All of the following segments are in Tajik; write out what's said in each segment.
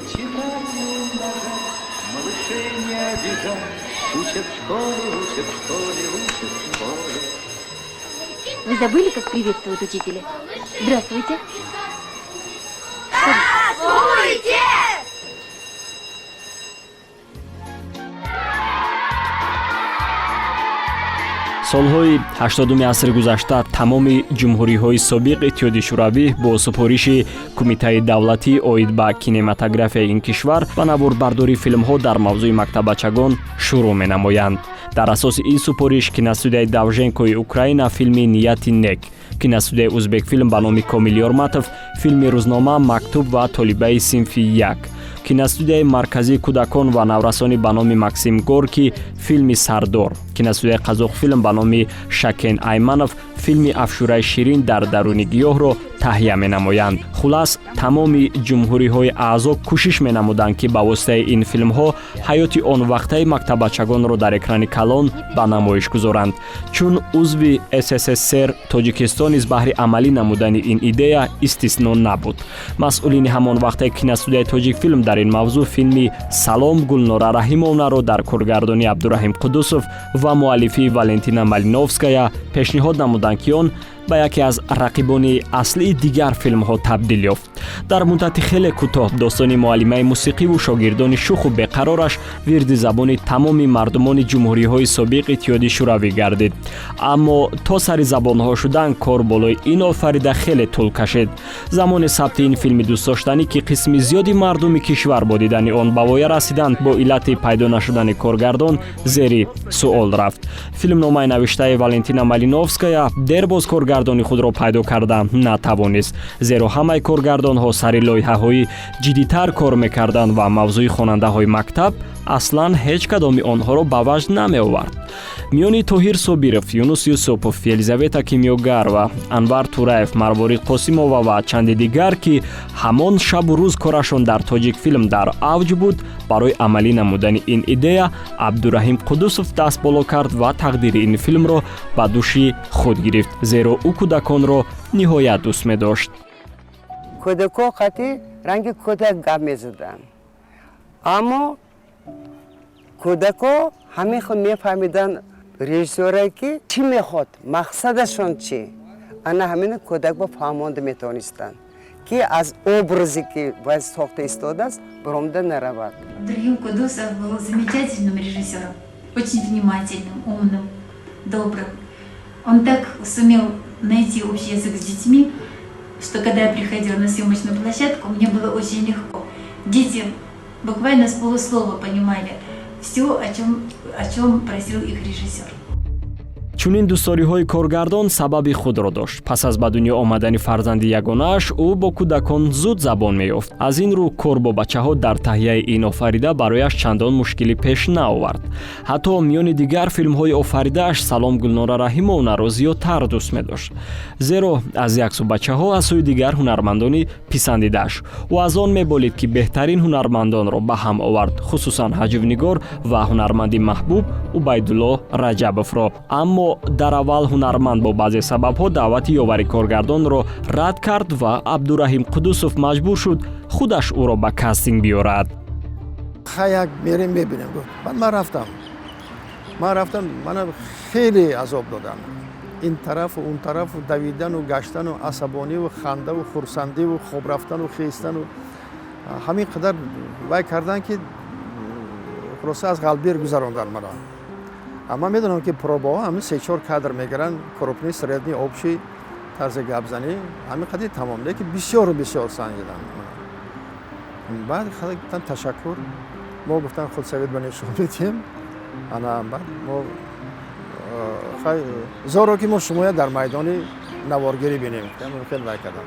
Вычитать и умножать, малышей не обижать. Учат в школе, учат в школе, учат в школе. Вы забыли, как приветствуют учителя? Здравствуйте. Здравствуйте! Солҳои 80-уми асри гузашта тамоми ҷумҳуриҳои собиқ Иттиҳоди Шӯравӣ бо супориши Кумитаи давлатӣ оид ба кинематографияи ин кишвар ба наворбардории филмҳо дар мавзӯи мактаббачагон шурӯъ менамоянд. Дар асоси ин супориш киностудияи Давженкои Украина филми «Нияти нек», киностудияи Узбекфилм ба номи Комил Ёрматов филми «Рӯзнома, мактуб ва толибаи синфи як», киностудияи марказии кӯдакон ва наврасонӣ ба номи Максим Горкий филми «Сардор», киностудияи Қазоқфилм ба номи Шакен Айманов филми «Афшураи ширин дар даруни гиёҳро» таҳия менамоянд. Хулас, тамоми ҷумҳуриҳои аъзо кӯшиш менамуданд, ки ба воситаи ин филмҳо ҳаёти он вақтаи мактаббачагонро дар экрани калон ба намоиш гузоранд. Чун узви СССР, Тоҷикистон низ баҳри амалӣ намудани ин идея истисно набуд. Масъулини ҳамон вақтаи киностудияи Тоҷикфилм дар ин мавзӯъ филми «Салом, Гулнора Раҳимовнаро» дар коргардонии Абдураҳим Қудусов ва муаллифии Валентина Малиновская пешниҳод намуданд, ки он ба яке аз рақибони аслии дигар филмҳо табдил ёфт. Дар муддати хеле кӯтоҳ достони муаллимаи мусиқиву шогирдони шуху беқарораш вирди забони тамоми мардумони ҷумҳуриҳои собиқ Иттиҳоди Шӯравӣ гардид. Аммо то сари забонҳо шудан кор болои ин офарида хеле тӯл кашид. Замони сабти ин филми дӯстдоштанӣ, ки қисми зиёди мардуми кишвар бо дидани он ба воя расиданд, бо иллати пайдо нашудани коргардон зери суол рафт. Филмномаи навиштаи Валентина Малиновская дербоз коргардони худро пайдо карда натавонист, зеро ҳамаи коргардонҳо сари лоиҳаҳои ҷиддитар кор мекарданд ва мавзӯи хонандаҳои мактаб аслан ҳеҷ кадоми онҳоро ба ваҷд намеовард. Миёни Тоҳир Собиров, Юнус Юсупов, Елизавета Кимёгарова, Анвар Тураев, Марворид Қосимова ва чанде дигар, ки ҳамон шабу рӯз корашон дар Тоҷикфилм дар авҷ буд, барои амалӣ намудани ин идея Абдураҳим Қудусов даст боло кард ва тақдири ин филмро ба дӯши худ гирифт, зеро ӯ кӯдаконро ниҳоят дӯст медошт. Кӯдако қати ранги кӯдак гап мезаданд, аммо кӯдако ҳамин хел мефаҳмиданд режиссёре ки чӣ мехоҳад, мақсадашон чӣ. Ана ҳамина кӯдак ба фаҳмонда метавонистанд, ки аз образе, ки вай сохта истодааст, баромада наравад. Абдурахим Кудусов был замечательным режиссером, очень внимательным, умным, добрым. Он так сумел найти общий язык с детьми, что, когда я приходила на съемочную площадку, мне было очень легко. Дети буквально с полуслова понимали все, о чем просил их режиссер. Чунин дӯстдориҳои коргардон сабаби худро дошт. Пас аз ба дунё омадани фарзанди ягонааш ӯ бо кӯдакон зуд забон меёфт. Аз ин рӯ кор бо бачаҳо дар таҳияи ин офарида барояш чандон мушкилӣ пеш наовард. Ҳатто миёни дигар филмҳои офаридааш «Салом, Гулнора Раҳимовнаро» зиёдтар дӯст медошт, зеро аз як сӯ бачаҳо, аз сӯи дигар ҳунармандони писандидааш. Ӯ аз он меболид, ки беҳтарин ҳунармандонро ба ҳам овард, хусусан ҳаҷвнигор ва ҳунарманди маҳбуб Убайдулло Раҷабовро. Аммо дар аввал ҳунарманд бо баъзе сабабҳо даъвати ёвари коргардонро рад кард ва Абдураҳим Қудусов маҷбур шуд худаш ӯро ба кастинг биёрад. Як мерем, мебинем, гуфт. Баъд ман рафтам. Мана хеле азоб доданд, ин тарафу он тарафу давидану гаштану асабониву хандаву хурсандиву хоб рафтану хестану, ҳамин қадар вай кардан, ки хулоса аз ғалбир гузарондан мана. Ман медонам, ки пробаҳо ҳамин се-чор кадр мегиранд: крупный, средний, общий, тарзи гапзанӣ, ҳамин қади тамом. Лекин бисёру бисёр санҷиданд. Баъд гуфтан: «Ташаккур, мо, гуфтан, худсовет ба нишон медиҳем». Ана баъд мо зоро, ки мо шумоя дар майдони наворгирӣ бинем, хел вай кардам.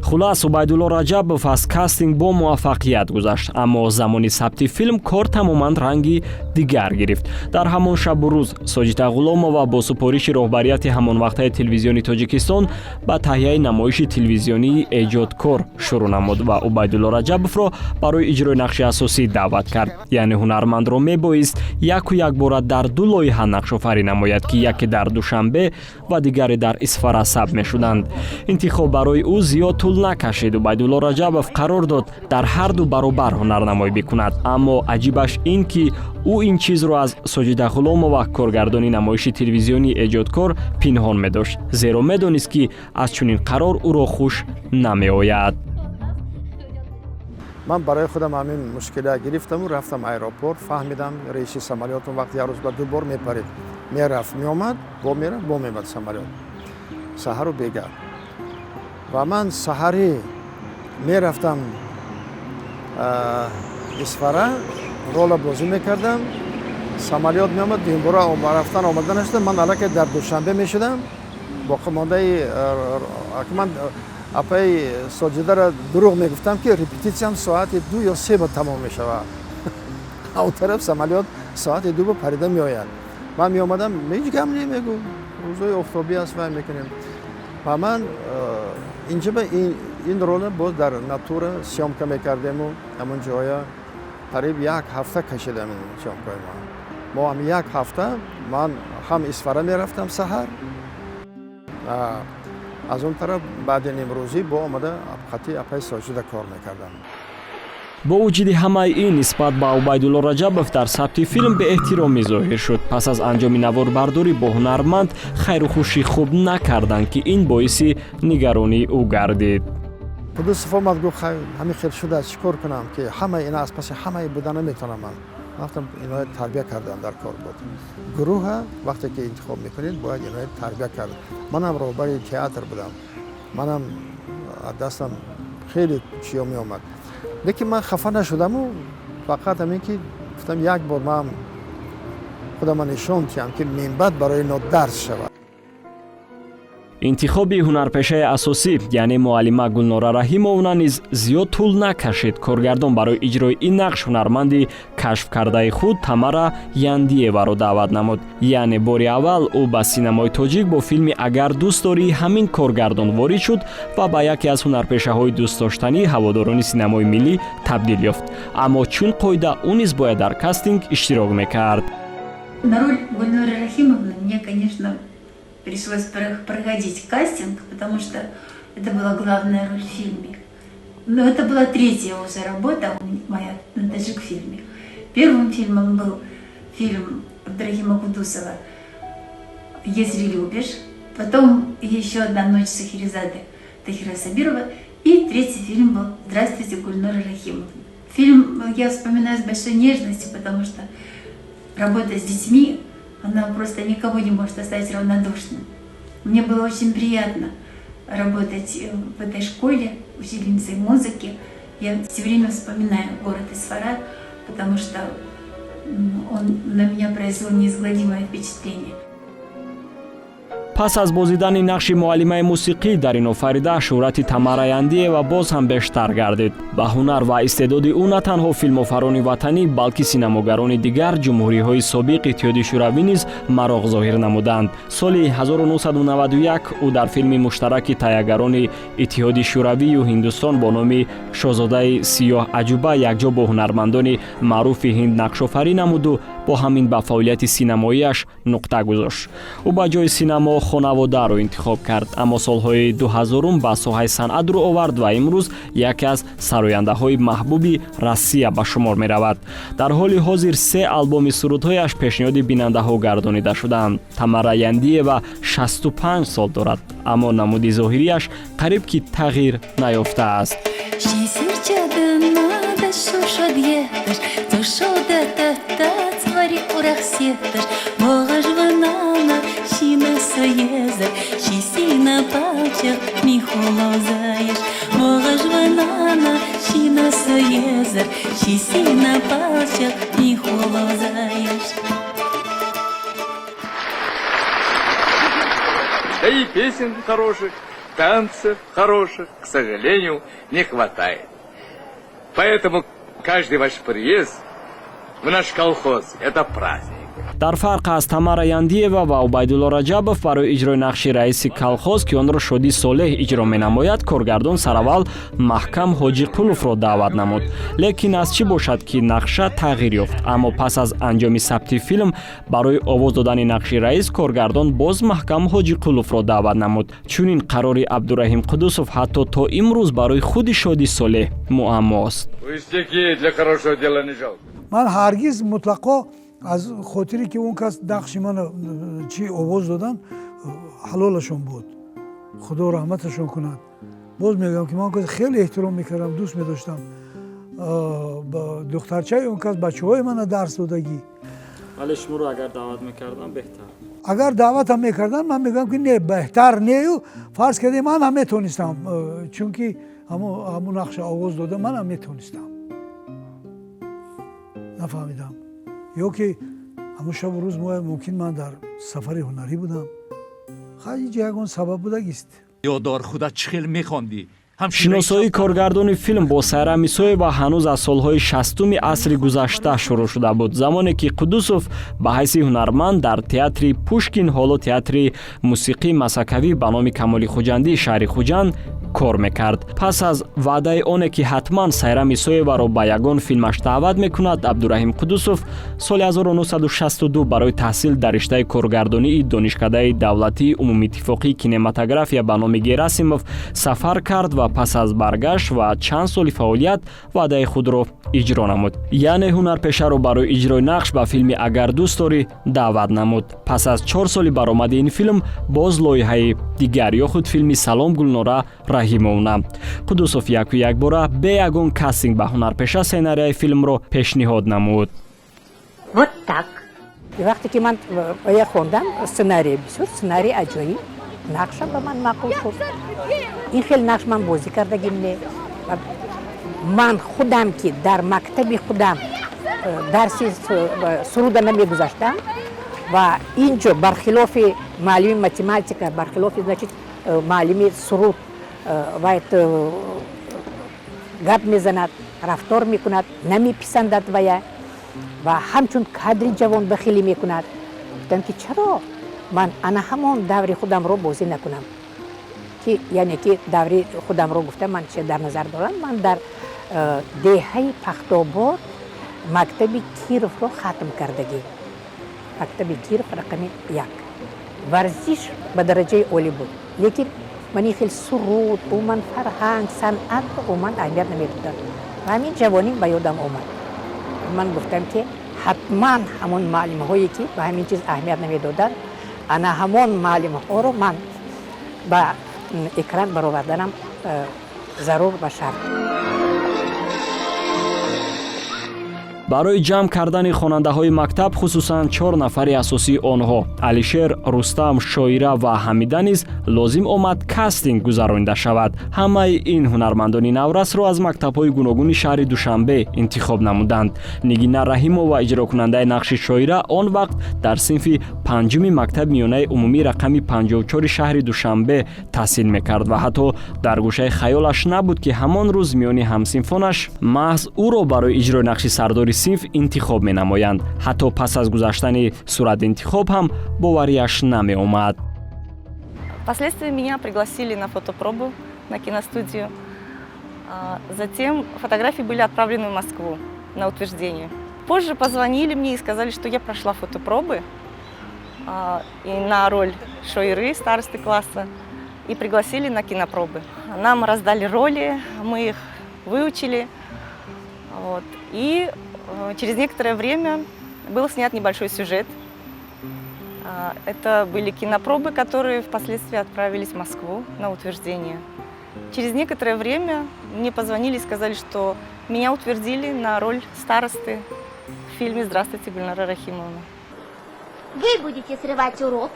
Хулас, Убайдулло Раҷабов аз кастинг бо муваффақият гузашт, аммо замони сабти филм кор тамоман ранги дигар гирифт. Дар ҳамон шабу рӯз Соҷида Ғуломова бо супориши роҳбарияти ҳамонвақтаи Телевизиони Тоҷикистон ба таҳияи намоиши телевизионии «Эҷодкор» шурӯъ намуд ва Убайдулло Раҷабовро барои иҷрои нақши асосӣ даъват кард. Яъне ҳунармандро мебоист яку якбора дар ду лоиҳа нақшофарӣ намояд, ки яке дар Душанбе ва дигаре дар Исфара сабт мешуданд. Интихоб барои ӯ зиёд тӯл Накашид. Убайдулло Раҷабов қарор дод, дар ҳарду баробар ҳунарнамоӣ бикунад. Аммо аҷибаш ин, ки ӯ ин чизро аз Соҷида Ғуломова, коргардони намоиши телевизионии «Эҷодкор», пинҳон медошт, зеро медонист, ки аз чунин қарор ӯро хуш намеояд. Ман барои худам ҳамин мушкилия гирифтаму рафтам аэропорт. Фаҳмидам, рейси самолёт он вақт як рӯз ба ду бор мепарид, мерафт, меомад, бо мерафт, бо меомад самолёт, саҳару бегаҳ. Ва ман саҳарӣ мерафтам Исфара, рола бозӣ мекардам, самолёт меомад, дуюмбора рафтан омада нашуда, ман аллакай дар Душанбе мешудам. Боқимондаи ман апаи Соҷидаро дурӯғ мегуфтам, ки репетитсиям соати 2 ё 3 ба тамом мешавад. Он тараф самолёт соати 2 ба парида меояд. Ман меомадам, ҳеҷ гап намегӯ, рӯзҳои офтобӣ аст, вай мекунем. Ва ман инҷа ба ин рола боз дар натура съёмка мекардему ҳамон ҷоя қариб як ҳафта кашидам ин съёмкаи мо. Мо ҳам як ҳафта ман ҳам Исфара мерафтам саҳар, аз он тараф баъди нимрӯзӣ бо омада хати апаи Соҷида кор мекардам. Бо вуҷуди ҳамаи ин, нисбат ба Убайдулло Раҷабов дар сабти филм беэҳтиромӣ зоҳир шуд. Пас аз анҷоми наворбардорӣ бо ҳунарманд хайру хушӣ хуб накарданд, ки ин боиси нигаронии ӯ гардид. Кудусов омад, гуфт: «Ҳамин хел шудааст, чӣ кор кунам, ки ҳамаи ина аз паси ҳамаи буда наметавонам?» Ман рафтам, иноя тарбия кардам дар кор буд. Гурӯҳа вақте ки интихоб мекунед, бояд иноя тарбия кард. Манам роҳбари театр будам, манам аз дастам хеле чиё меомад, лекин ман хафа нашудаму фақат ҳамин ки гуфтам, як бор ман худама нишон диҳам, ки минбаъд барои ино дарс шавад. Интихоби ҳунарпешаи асосӣ, яъне муаллима Гулнора Раҳимовна, низ зиёд тӯл накашид. Коргардон барои иҷрои ин нақш ҳунарманди кашфкардаи худ Тамара Яндиеваро даъват намуд. Яъне бори аввал ӯ ба синамои тоҷик бо филми «Агар дӯст дорӣ» ҳамин коргардон ворид шуд ва ба яке аз ҳунарпешаҳои дӯстдоштании ҳаводорони синамои миллӣ табдил ёфт. Аммо чун қоида, ӯ низ бояд дар кастинг иштирок мекард. На роль Гульноры Рахимовны мне, конечно, пришлось проходить кастинг, потому что это была главная роль в фильме. Но это была третья уже работа моя на таджик-фильме. Первым фильмом был фильм Абдурахима Кудусова «Если любишь». Потом еще одна «Ночь Шахерезады» Тахира Сабирова. И третий фильм был «Здравствуйте, Гульнора Рахимовна». Фильм я вспоминаю с большой нежностью, потому что работа с детьми, она просто никого не может оставить равнодушным. Мне было очень приятно работать в этой школе учительницей музыки. Я все время вспоминаю город Исфара, потому что он на меня произвел неизгладимое впечатление. Пас аз бозидани нақши муаллимаи мусиқӣ дар ин офарида, шӯҳрати Тамара Яндиева боз ҳам бештар гардид. Ба ҳунар ва истеъдоди ӯ на танҳо филмофарони ватанӣ, балки синамогарони дигар ҷумҳуриҳои собиқ Иттиҳоди Шӯравӣ низ мароқ зоҳир намуданд. Соли 1991 ӯ дар филми муштараки таҳиягарони Иттиҳоди Шӯравию Ҳиндустон бо номи «Шоҳзодаи сиёҳ аҷуба» якҷо бо ҳунармандони маъруфи ҳинд нақшофарӣ намуду бо ҳамин ба фаъолияти синамоиаш нуқта гузошт. Ӯ ба ҷои синамо хонаводаро интихоб кард, аммо солҳои 2000-ум ба соҳаи санъат рӯ овард ва имрӯз яке аз сарояндаҳои маҳбуби Россия ба шумор меравад. Дар ҳоли ҳозир се албоми сурудҳояш пешниҳоди бинандаҳо гардонида шудаанд. Тамара Яндиева 65 сол дорад, аммо намуди зоҳирияш қариб ки тағйир наёфтааст. Да и песен хороших, танцев хороших, к сожалению, не хватает. Поэтому каждый ваш приезд в наш колхоз – это праздник. Дар фарқ аз Тамара Яндиева ва Убайдулло Раҷабов, барои иҷрои нақши раиси колхоз, ки онро Шодӣ Солеҳ иҷро менамояд, коргардон сараввал Маҳкам Ҳоҷиқуловро даъват намуд. Лекин аз чӣ бошад, ки нақша тағйир ёфт. Аммо пас аз анҷоми сабти филм барои овоз додани нақши раис коргардон боз Маҳкам Ҳоҷиқуловро даъват намуд. Чунин қарори Абдураҳим Қудусов ҳатто то имрӯз барои худи Шодӣ Солеҳ муаммост. Пустяки, для хорошего дела не жалко. Ман ҳаргиз мутлақо аз хотире ки он кас нақши мана чӣ овоз додан, ҳалолашон буд, Худо раҳматашон кунад. Боз мегӯям, ки ман он кас хеле эҳтиром мекардам, дӯст медоштам. Духтарчаи он кас бачаҳои мана дарс додагӣ. Вале шуморо агар даъват мекардам, беҳтар? Агар даъватам мекарданд, ман мегӯям, ки не, беҳтар нею фарз кардем, ман ҳам метонистам, чунки ҳамун нақша овоз дода ман ҳам метонистам. Нафаҳмидам, ё ки ҳамун шабу рӯз мумкин ман дар сафари ҳунарӣ будам. Хай, инҷа ягон сабаб будагист. Ёдор, худат чӣ хел мехондӣ. Шиносоии коргардони филм бо Сайра Мисоева ҳанӯз аз солҳои 60-уми асри гузашта шурӯъ шуда буд, замоне ки Қудусов ба ҳайси ҳунарманд дар театри Пушкин, ҳоло театри мусиқии масакавӣ ба номи Камоли Хуҷандии шаҳри Хуҷанд, кор мекард. Пас аз ваъдаи оне, ки ҳатман Сайра Мисоеваро ба ягон филмаш даъват мекунад, Абдураҳим Қудусов соли 1962 барои таҳсил дар риштаи коргардонии Донишкадаи давлатии умумиттифоқии кинематография ба номи Герасимов сафар кард ва пас аз баргашт ва чанд соли фаъолият ваъдаи худро иҷро намуд, яъне ҳунарпешаро барои иҷрои нақш ба филми «Агар дӯст дорӣ» даъват намуд. Пас аз 4 соли баромади ин филм боз лоиҳаи дигар, ё худ филми «Салом, Гулнора Раҳимовна». Қудусов яку якбора бе ягон кастинг ба ҳунарпеша сценарияи филмро пешниҳод намуд. Вот так. Вақте ки ман я хондам сценарий, бисёр сценарий аҷоиб, нақшам ба ман маъқул шуд. Ин хел нақш ман бозӣ кардагим не. Ман худам, ки дар мактаби худам дарси суруда намегузаштам ва ин ҷо бархилофи муаллими математика, бархилофи, значит, муаллими суруд вай гап мезанад, рафтор мекунад, намеписандад вая ва ҳамчун кадри ҷавон бахилӣ мекунад. Гуфтам, ки чаро ман ана ҳамон даври худамро бозӣ накунам, ки яъне ки даври худамро гуфта ман че дар назар дорам? Ман дар деҳаи Пахтобод мактаби Кировро хатм кардагӣ, мактаби Киров рақами 1. Варзиш ба дараҷаи олӣ буд, лекин ман ин хел суруд, умуман фарҳанг, санъатро умуман аҳамият намедодам. Ва ҳамин ҷавонӣ ба ёдам омад. Ман гуфтам, ки ҳатман ҳамон муаллимҳое, ки ба ҳамин чиз аҳамият намедоданд, ана ҳамон муаллимҳоро ман ба экран бароварданам зарур ва шарт. Барои ҷамъ кардани хонандаҳои мактаб, хусусан чор нафари асосии онҳо, Алишер, Рустам, Шоира ва Ҳамида, низ лозим омад кастинг гузаронида шавад. Ҳамаи ин ҳунармандони наврасро аз мактабҳои гуногуни шаҳри Душанбе интихоб намуданд. Нигина Раҳимова, иҷрокунандаи нақши Шоира, он вақт дар синфи панҷуми мактаби миёнаи умумӣ рақами 54 шаҳри Душанбе таҳсил мекард ва ҳатто дар гӯшаи хаёлаш набуд, ки ҳамон рӯз миёни ҳамсинфонаш маҳз ӯро барои иҷрои нақши сардори синф интихоб менамоянд. Ҳатто пас аз гузаштани суратинтихоб ҳам боварияш намеомад. Впоследствии меня пригласили на фотопробу на киностудию. Затем фотографии были отправлены в Москву на утверждение. Позже позвонили мне и сказали, что я прошла фотопробы и на роль Шоиры, старосты класса, и пригласили на кинопробы. Нам раздали роли, мы их выучили. Вот. И через некоторое время был снят небольшой сюжет. Это были кинопробы, которые впоследствии отправились в Москву на утверждение. Через некоторое время мне позвонили и сказали, что меня утвердили на роль старосты в фильме «Здравствуйте, Гульнара Рахимовна». Вы будете срывать урок,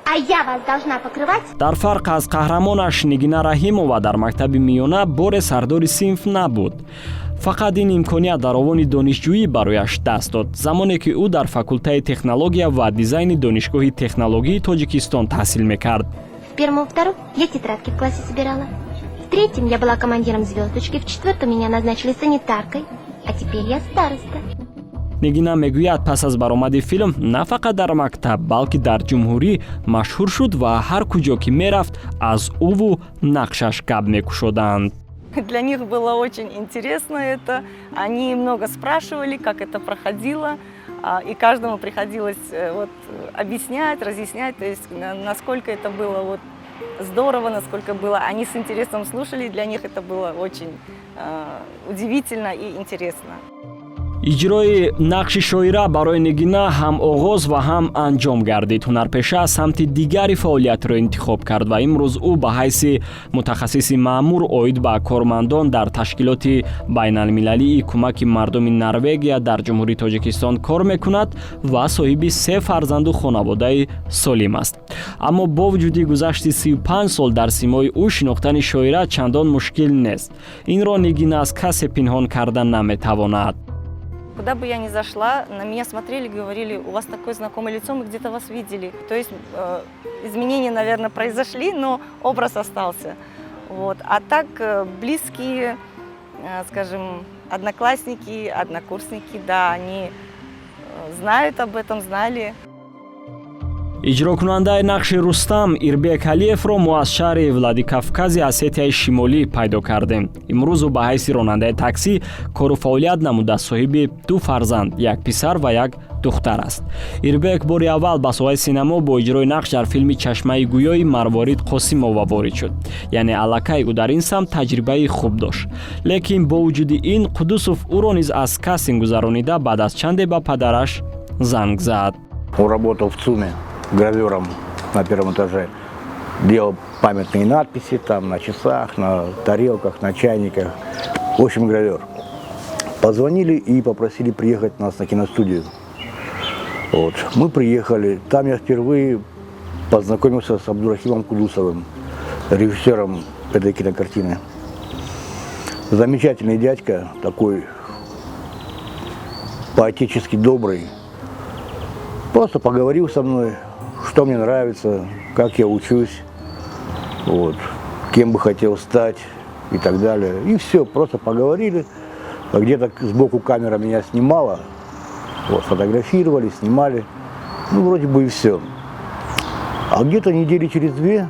а я вас должна покрывать? Дар фарқ аз қаҳрамонаш, Нигина Раҳимова дар мактаби миёна боре сардори синф набуд. Фақат ин имконият дар овони донишҷӯӣ барояш даст дод, замоне ки ӯ дар факултаи технология ва дизайни Донишгоҳи технологии Тоҷикистон таҳсил мекард. В первом и втором я тетрадки в классе собирала. В третьем я была командиром «Звездочки», в четвертом меня назначили санитаркой, а теперь я староста. Нигина мегӯяд, пас аз баромади филм на фақат дар мактаб, балки дар ҷумҳурӣ машҳур шуд ва ҳар куҷо ки мерафт, аз ӯву нақшаш гап мекушоданд. Для них было очень интересно это. Они много спрашивали, как это проходило. И каждому приходилось вот объяснять, разъяснять, то есть насколько это было вот здорово, насколько было. Они с интересом слушали, для них это было очень удивительно и интересно. Иҷрои нақши шоира барои Нигина ҳам оғоз ва ҳам анҷом гардид. Ҳунарпеша самти дигари фаъолиятро интихоб кард ва имрӯз ӯ ба ҳайси мутахассиси маъмур оид ба кормандон дар ташкилоти байналмилалии кӯмаки мардуми Норвегия дар Ҷумҳурии Тоҷикистон кор мекунад ва соҳиби се фарзанду хонаводаи солим аст. Аммо бо вуҷуди гузашти 35 сол дар симои ӯ шинохтани шоира чандон мушкил нест. Инро Нигина аз касе пинҳон карда наметавонад. Куда бы я ни зашла, на меня смотрели, говорили: «У вас такое знакомое лицо, мы где-то вас видели». То есть изменения, наверное, произошли, но образ остался. Вот. А так близкие, скажем, одноклассники, однокурсники, да, они знают об этом, знали. Иҷрокунандаи нақши Рустам Ирбек Алиевро мо аз шаҳри Владикавкази Осетияи Шимолӣ пайдо кардем. Имрӯз ӯ ба ҳайси ронандаи таксӣ кору фаъолият намуда, соҳиби ду фарзанд, як писар ва як духтар аст. Ирбек бори аввал ба соҳаи синамо бо иҷрои нақш дар филми «Чашмаи гӯёи» Марворид Қосимова ворид шуд, яъне аллакай ӯ дар ин самт таҷрибаи хуб дошт. Лекин бо вуҷуди ин Қудусов ӯро низ аз кастинг гузаронида, баъд аз чанде ба падараш занг зад. Он работал в ЦУМе гравером на первом этаже. Делал памятные надписи там на часах, на тарелках, на чайниках. В общем, гравер. Позвонили и попросили приехать нас на киностудию. Вот. Мы приехали. Там я впервые познакомился с Абдурахимом Кудусовым, режиссером этой кинокартины. Замечательный дядька, такой по-отечески добрый. Просто поговорил со мной, что мне нравится, как я учусь, вот, кем бы хотел стать и так далее. И все, просто поговорили. Где-то сбоку камера меня снимала, вот, фотографировали, снимали. Ну, вроде бы и все. А где-то недели через две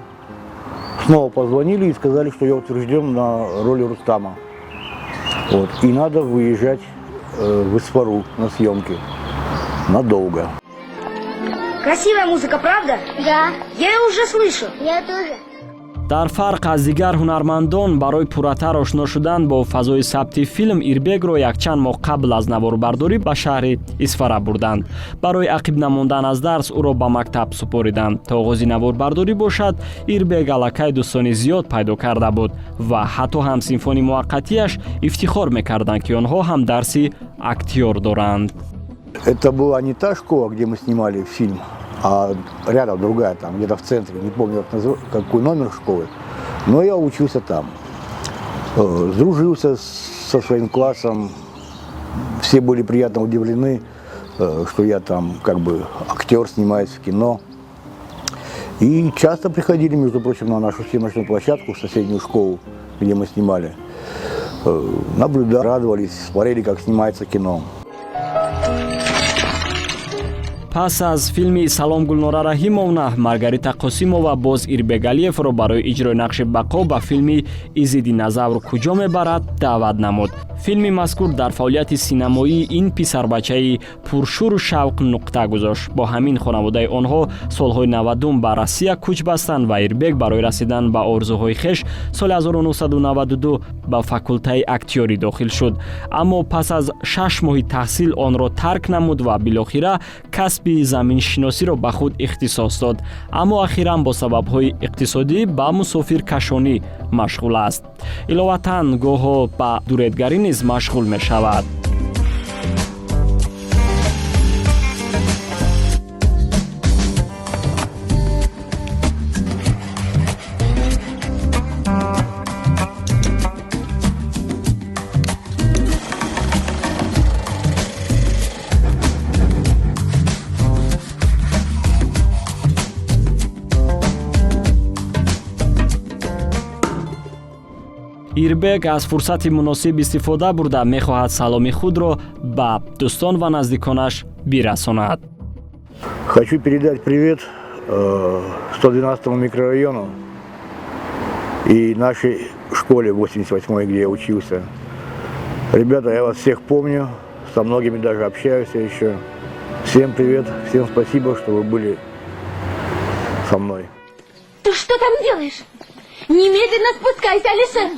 снова позвонили и сказали, что я утвержден на роли Рустама. Вот, и надо выезжать в Исфару на съемки надолго. Красивая музыка, правда? Да. Я ее уже слышу. Я тоже. Дар фарқ аз дигар ҳунармандон, барои пурратар ошно шудан бо фазои сабти филм Ирбекро якчанд моҳ қабл аз наворбардорӣ ба шаҳри Исфара бурданд. Барои ақиб намондан аз дарс ӯро ба мактаб супориданд. То оғози наворбардорӣ бошад, Ирбек аллакай дӯстони зиёд пайдо карда буд ва ҳатто ҳамсинфони муваққатиаш ифтихор мекарданд, ки онҳо ҳам дарси актёр доранд. Это была не та школа, где мы снимали фильм, а рядом другая, там где-то в центре, не помню, какой номер школы, но я учился там. Сдружился со своим классом, все были приятно удивлены, что я там как бы актер, снимаюсь в кино. И часто приходили, между прочим, на нашу съемочную площадку в соседнюю школу, где мы снимали. Наблюдали, радовались, смотрели, как снимается кино. Пас аз филми «Салом, Гулнора Раҳимовна» Маргарита Қосимова боз Ирбегалиевро барои иҷрои нақши Бақо ба филми «Изи динозавр куҷо мебарад» даъват намуд. Филми мазкур дар фаъолияти синамоии ин писарбачаи пуршӯру шавқ нуқта гузошт. Бо ҳамин хонаводаи онҳо солҳои 90-ум ба Россия кӯч бастанд ва Ирбек барои расидан ба орзуҳои хеш соли 1992 ба факултаи актёрӣ дохил шуд, аммо пас аз 6 моҳи таҳсил онро тарк намуд ва билохира касби заминшиносиро ба худ ихтисос дод. Аммо ахиран бо сабабҳои иқтисодӣ ба мусофиркашонӣ машғул аст. Иловатан, гоҳо ба дуредгарӣ низ машғул мешавад. Ирбек аз фурсати муносиб истифода бурда, мехоҳад саломи худро ба дӯстон ва наздиконаш бирасонад. Хочу передать привет 112 микрорайону и нашей школе 88, где я учился. Ребята, я вас всех помню, со многими даже общаюсь еще. Всем привет, всем спасибо, что вы были со мной. Ты что там делаешь? Немедленно спускайся, Алишер!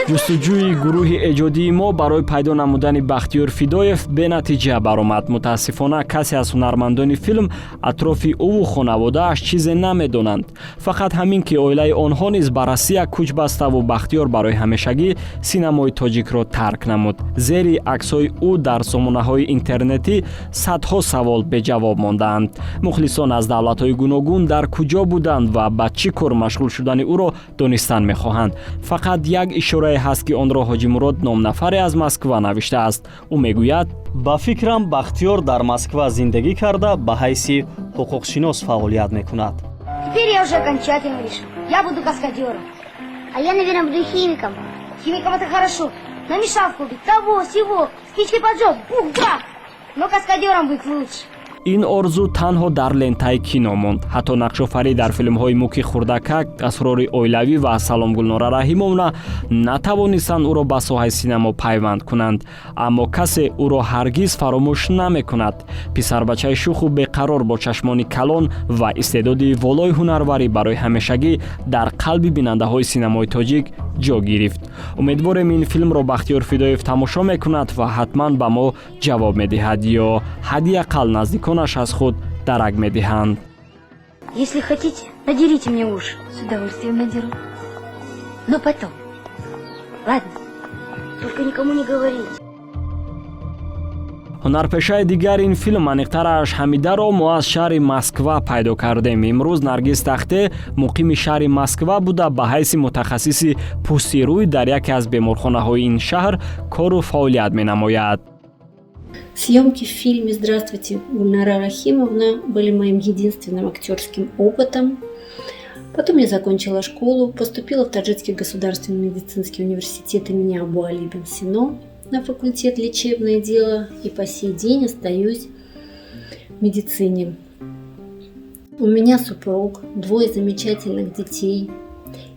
Ҷустуҷӯи гурӯҳи эҷодии мо барои пайдо намудани Бахтиёр Фидоев бенатиҷа баромад. Мутаассифона, касе аз ҳунармандони филм атрофи ӯву хонаводааш чизе намедонанд, фақат ҳамин ки оилаи онҳо низ ба Россия кӯч баставу Бахтиёр барои ҳамешагӣ синамои тоҷикро тарк намуд. Зери аксҳои ӯ дар сомонаҳои интернетӣ садҳо савол беҷавоб мондаанд. Мухлисон аз давлатҳои гуногун дар куҷо буданд ва ба чӣ кор машғул шудани ӯро донистан мехоҳанд. Фақат як ишорае ҳаст, ки онро Ҳоҷимурод ном нафаре аз Москва навиштааст. Ӯ мегӯяд: Ба фикрам, Бахтиёр дар Москва зиндагӣ карда, ба ҳайси ҳуқуқшинос фаъолият мекунад. Теперь я уже окончательно решил. Я буду каскадером. А я, наверное, буду химиком. Химиком это хорошо. Намешал в клубе того, сего, спичкой поджег, бух-бах. Но каскадером быть лучше. Ин орзу танҳо дар лентаи кино монд. Ҳатто нақшофарӣ дар филмҳои Муки хурдакак, Асрори оилавӣ ва Салом, Гулнора Раҳимовна натавонистанд ӯро ба соҳаи синамо пайванд кунанд. Аммо касе ӯро ҳаргиз фаромӯш намекунад. Писарбачаи шуху беқарор бо чашмони калон ва истеъдоди волои ҳунарварӣ барои ҳамешагӣ дар қалби бинандаҳои синамои тоҷик ҷо гирифт. Умедворем, ин филмро Бахтиёр Фидоев тамошо мекунад ва ҳатман ба мо ҷавоб медиҳад ё ҳадди ақал наздиконаш аз худ дарак медиҳанд. Если хотите, надерите мне уши. С удовольствием надеру. Но потом. Ладно? Только никому не говорите. Ҳунарпешаи дигари ин филм, аниқтараш Ҳамидаро, мо аз шаҳри Москва пайдо кардем. Имрӯз Наргиз Тахте муқими шаҳри Москва буда, ба ҳайси мутахассиси пӯсти рӯй дар яке аз беморхонаҳои ин шаҳр кору фаъолият менамояд. Съемки в фильме «Здравствуйте, Гульнара Рахимовна» были моим единственным актерским опытом. Потом я закончила школу, поступила в Таджикский государственный медицинский университет имени Абу Али ибн Сино на факультет лечебное дело и по сей день остаюсь в медицине. У меня супруг, двое замечательных детей.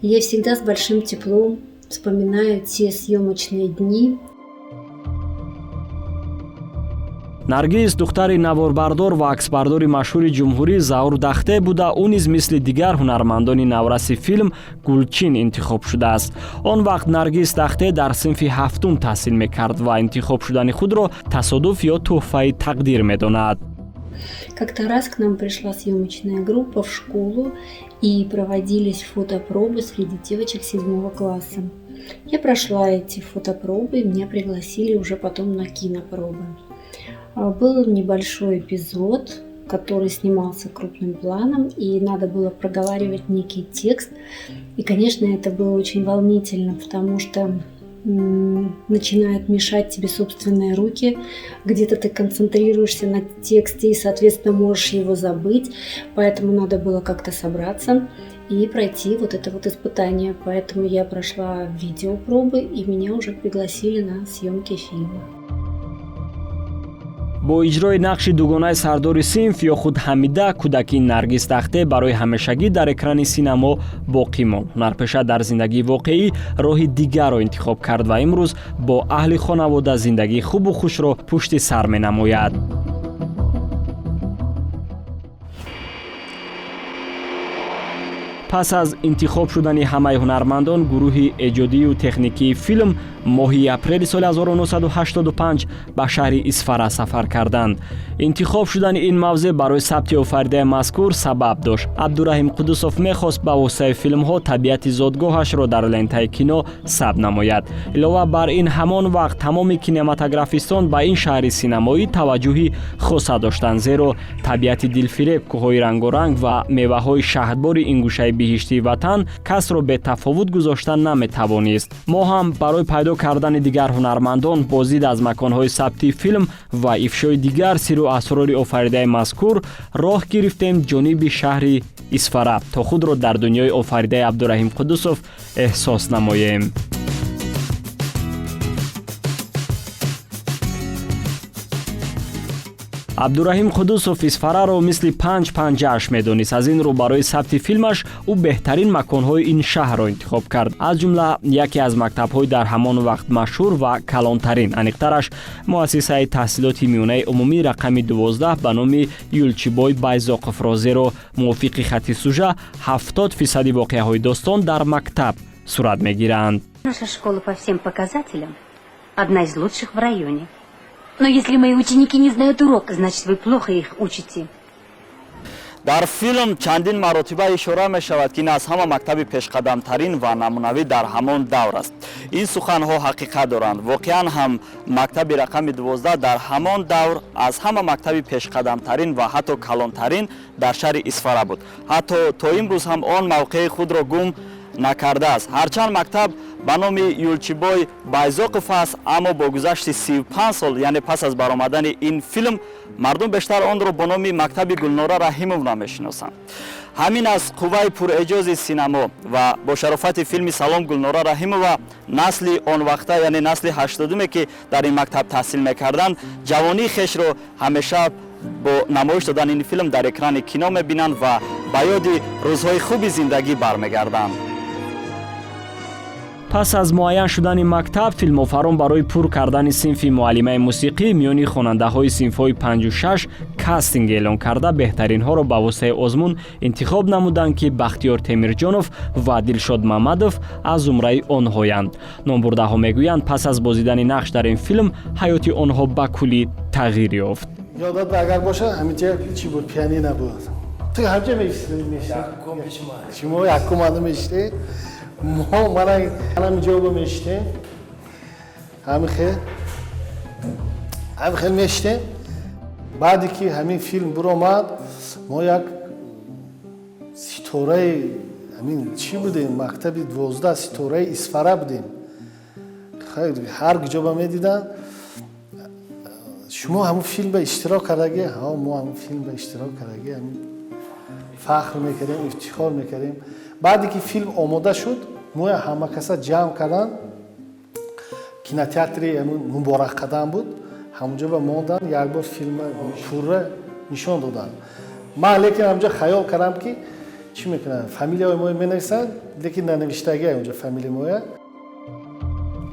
И я всегда с большим теплом вспоминаю те съемочные дни. Наргиз духтари наворбардор ва аксбардори машҳури ҷумҳурӣ Заур Дахте буда, ӯ низ мисли дигар ҳунармандони навраси филм Гулчин интихоб шудааст. Он вақт Наргиз Дахте дар синфи ҳафтум таҳсил мекард ва интихоб шудани худро тасодуф ё тӯҳфаи тақдир медонад. Как-то раз к нам пришла съемочная группа в школу, и проводились фотопробы среди девочек седьмого класса. Я прошла эти фотопробы, и меня пригласили уже потом на кинопробы. Был небольшой эпизод, который снимался крупным планом, и надо было проговаривать некий текст. И, конечно, это было очень волнительно, потому что начинают мешать тебе собственные руки, где-то ты концентрируешься на тексте и, соответственно, можешь его забыть, поэтому надо было как-то собраться и пройти вот это вот испытание. Поэтому я прошла видеопробы, и меня уже пригласили на съемки фильма. Бо иҷрои нақши дугонаи сардори синф ё худ Ҳамида, кӯдаки Наргиз Тахте барои ҳамешагӣ дар экрани синамо боқӣ монд. Ҳунарпеша дар зиндагии воқеӣ роҳи дигарро интихоб кард ва имрӯз бо аҳли хонавода зиндагии хубу хушро пушти сар менамояд. Пас аз интихоб шудани ҳамаи ҳунармандон, гурӯҳи эҷодию техникии филм моҳи апрели соли 1985 ба шаҳри Исфара сафар карданд. Интихоб шудани ин мавзеъ барои сабти офаридаи мазкур сабаб дошт. Абдураҳим Қудусов мехост ба воситаи филмҳо табиати зодгоҳашро дар лентаи кино сабт намояд. Илова бар ин, ҳамон вақт тамоми кинематографистон ба ин шаҳри синамоӣ таваҷҷӯҳи хоса доштанд, зеро табиати дилфиреб, кӯҳҳои рангоранг ва меваҳои шаҳдбори ин гӯшаи биҳиштии ватан касро бетафовут гузошта наметавонист. Мо ҳам барои пайдо кардани дигар ҳунармандон, боздид аз маконҳои сабти филм ва ифшои дигар сиру асрори офаридаи мазкур роҳ гирифтем ҷониби шаҳри Исфара, то худро дар дунёи офаридаи Абдураҳим Қудусов эҳсос намоем. Абдураҳим Қудусов Исфараро мисли панҷ панҷааш медонист. Аз ин рӯ барои сабти филмаш ӯ беҳтарин маконҳои ин шаҳрро интихоб кард, аз ҷумла яке аз мактабҳои дар ҳамон вақт машҳур ва калонтарин, аниқтараш муассисаи таҳсилоти миёнаи умумӣ рақами 12 ба номи Юлчибой Байзоқовро, зеро мувофиқи хати сужа 70 фисади воқеаҳои достон дар мактаб сурат мегиранд. Наша школа по всем показателям одна из лучших в районе. Но если мои ученики не знают урок, значит, вы плохо их учите. Дар филм чандин маротиба ишора мешавад, ки ин аз ҳама мактаби пешқадамтарин ва намунавӣ дар ҳамон давр аст. Ин суханҳо ҳақиқат доранд. Воқеан ҳам мактаби рақами 12 дар ҳамон давр аз ҳама мактаби пешқадамтарин ва ҳатто калонтарин дар шаҳри Исфара буд. Ҳатто то имрӯз ҳам он мавқеи худро гум накардааст. Ҳарчанд мактаб ба номи Юлчибой Байзоқов аст, аммо бо гузашти 35 сол, яъне пас аз баромадани ин филм, мардум бештар онро бо номи мактаби Гулнора Раҳимовна мешиносанд. Ҳамин аз қувваи пурэъҷози синамо ва бо шарофати филми «Салом, Гулнора Раҳимова» насли он вақта, яъне насли ҳаштодуме, ки дар ин мактаб таҳсил мекарданд, ҷавонии хешро ҳамеша бо намоиш додани ин филм дар экрани кино мебинанд ва ба ёди рӯзҳои хуби зиндагӣ бармегарданд. Пас аз муайян шудани мактаб, филмофарон барои пур кардани синфи муаллимаи мусиқӣ миёни хонандаҳои синфҳои панҷу шаш кастинг эълон карда, беҳтаринҳоро ба воситаи озмун интихоб намуданд, ки Бахтиёр Темирҷонов ва Дилшод Мамадов аз зумраи онҳоянд. Номбурдаҳо мегӯянд, пас аз бозидани нақш дар ин филм ҳаёти онҳо ба куллӣ тағйир ёфт. Ёдат агар боша, ҳаминҷа чӣ буд? Пианино буд. Ту ҳамҷа мешистӣ, шумо якум ада мешистед, мо мана ҳаминҷо мешистем, ҳамин хел мешистем. Баъде ки ҳамин филм биромад, мо як ситораи ҳамин чӣ будем, мактаби 12, ситораи Исфара будем. Ҳар куҷо ба медиданд: «Шумо ҳамун филм ба иштирок кардагӣ?» Ҳа, мо ҳамун филм ба иштирок кардагӣ. Ҳамин фахр мекардем, ифтихор мекардем. Баъде ки филм омода шуд, мо ҳама каса ҷамъ кардан, кинотеатри Муборакқадам буд, ҳамунҷо ба мондан, як бор филма пурра нишон доданд. Ман лекин ҳамунҷо хаёл кардам, ки чӣ мекунанд, фамилияҳои мо менависанд, лекин нанавиштагия унҷо фамилияи моя.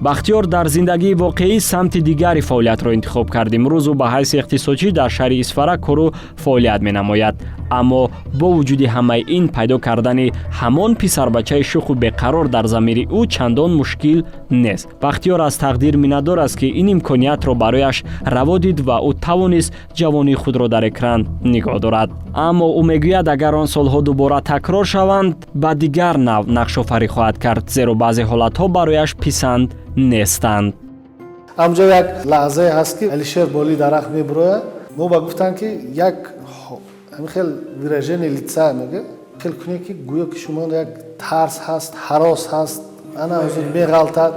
Бахтиёр дар зиндагии воқеӣ самти дигари фаъолиятро интихоб кард. Имрӯз ӯ ба ҳайси иқтисодчӣ дар шаҳри Исфара кору фаъолият менамояд. Аммо бо вуҷуди ҳамаи ин, пайдо кардани ҳамон писарбачаи шуху беқарор дар замири ӯ чандон мушкил нест. Бахтиёр аз тақдир миннатдор аст, ки ин имкониятро барояш раво дид ва ӯ тавонист ҷавонии худро дар экран нигоҳ дорад. Аммо ӯ мегӯяд, агар он солҳо дубора такрор шаванд, ба дигар нав нақшофарӣ хоҳад кард, зеро баъзе ҳолатҳо барояш писанд нестанд. Ҳамҷо як лаҳзае ҳаст, ки Алишер боли дарахт мебурояд. Мо ба гуфтанд, ки як ҳамин хел выражение лица мега, хел кунед, ки гӯё ки шумо як тарс ҳаст, ҳарос ҳаст, ана ҳозир меғалтад.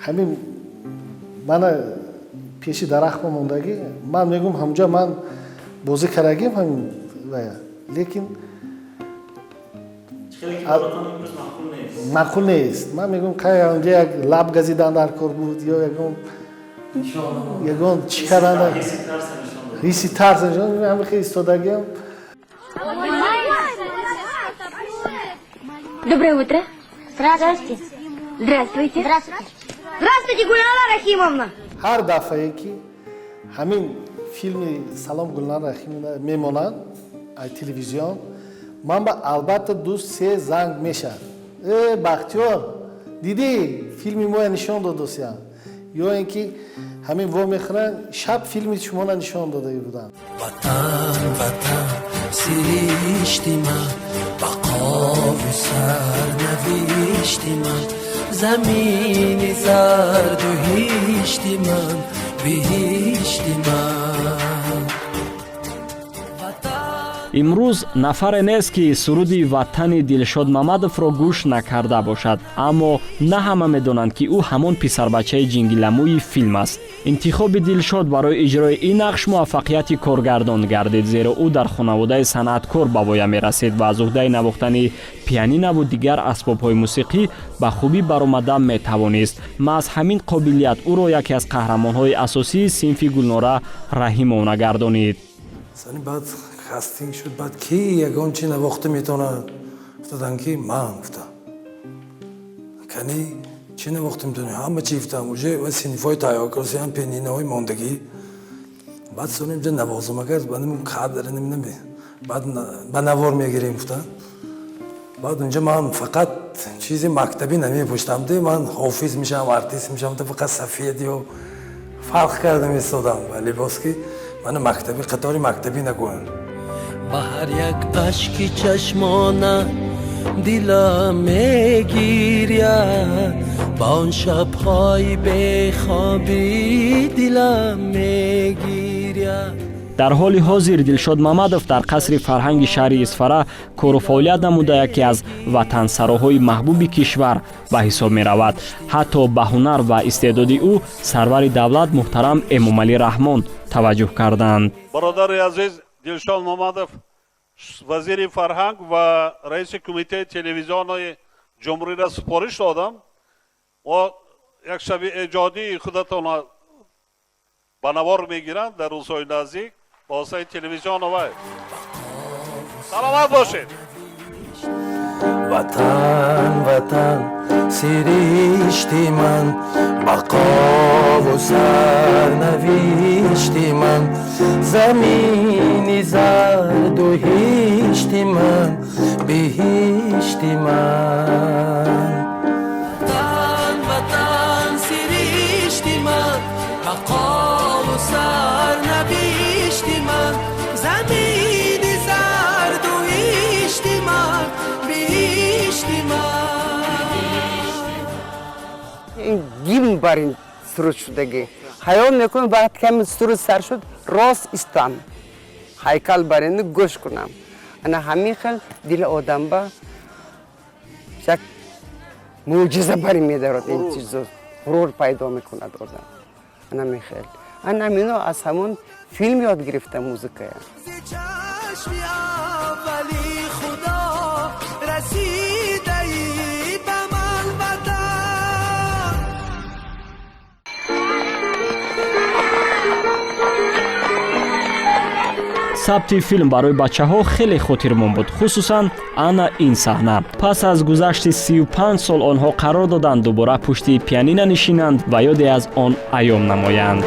Ҳамин мана пеши дарахт мондагӣ, ман мегӯм, ҳамҷо ман бозӣ кардагим ҳамин, лекин маъқул нест. Ман мегӯм, қай ҳамҷа як лаб газидан дар кор буд ё ягон чӣ кардан, ҳисси тарс, ҳамин хел истодагиам. Доброе утро. Здравствуйте. Здравствуйте. Здравствуйте. Здравствуйте, Гульнара Рахимовна. Ҳар дафъае ки ҳамин филми «Салом, Гулнара Рахимовна» мемонанд ай телевизион, ман ба албатта ду се занг мешавад: «Э, Бахтиёр, дидӣ, филми моя нишон додосиян?» Ё ин ки ҳамин во мехӯранд: «Шаб филми шуморо нишон дода буданд». Ватан, Ватан, сиришти ман, бақову сарнавишти ман, замини зарду ҳишти ман, биҳишти ман. Имрӯз нафаре нест, ки суруди Ватани Дилшод Мамадовро гӯш накарда бошад, аммо на ҳама медонанд, ки ӯ ҳамон писарбачаи ҷингиламӯи филм аст. Интихоби Дилшод барои иҷрои ин нақш муваффақияти коргардон гардид, зеро ӯ дар хонаводаи санъаткор ба воя мерасид ва аз уҳдаи навохтани пианинаву дигар асбобҳои мусиқӣ ба хубӣ баромада метавонист. Маҳз ҳамин қобилият ӯро яке аз қаҳрамонҳои асосии синфи Гулнора Раҳимовна гардонид. Баъд кастинг шуд, баъд ки ягон чи навохта метавонад, гуфтадан, ки ман гуфтам, кани чӣ навохта метавонӣ? Ҳама чи гуфтам, уже синфҳои тайёр кардасиам, пианиноҳои мондагӣ. Баъд сонем ҷа навозум, агар кадр нами, баъд ба навор мегирем, гуфтам. Баъд унҷа ман фақат чизи мактабӣ намепӯштам, де ман ҳофиз мешавам, артист мешавам, фақат сафед ё фарқ карда меистодам ба либос, ки мана мактабӣ, қатори мактабӣ нагӯянд. Ба ҳар як ашки чашмона дилам мегиряд, ба он шабҳои бехобӣ дилам мегиряд. Дар ҳоли ҳозир Дилшод Мамадов дар қасри фарҳанги шаҳри Исфара кору фаъолият намуда, яке аз ватансароҳои маҳбуби кишвар ба ҳисоб меравад. Ҳатто ба ҳунар ва истеъдоди ӯ сарвари давлат муҳтарам Эмомалӣ Раҳмон таваҷҷӯҳ карданд. Бародари азиз Дилшод Мамадов, вазири фарҳанг ва раиси кумитаи телевизиони ҷумҳуриро супориш додам, мо як шаби эҷодии худатонро ба навор мегиранд дар рӯзҳои наздик ба воситаи телевизион. Вай, саломат бошед. Ватан, Ватан, сиришти ман, бақову сарнавишти ман, замини зарду ҳишти ман, биҳишти ман. Ватан, Ватан, сиришти ман, бақову сарнавишти ман, замини зарду ҳишти ман, биҳишти ман. Ин гимн бар ин суруд шудагӣ. Хаёл мекунам, вақте ками суруд сар шуд, рост истам, ҳайкал бар ину гӯш кунам. Ана ҳамин хел дили одамба як мӯъҷиза бари медарод, ин чизо ғурур пайдо мекунад одам. Ана мехел, ана ҳамино аз ҳамон филм ёд гирифта музыкая. Чашми аввали худо расидаи ба ман, Ватан. Сабти филм барои бачаҳо хеле хотирмон буд, хусусан ана ин саҳна. Пас аз гузашти 35 сол онҳо қарор доданд дубора пушти пианина нишинанд ва ёде аз он айём намоянд.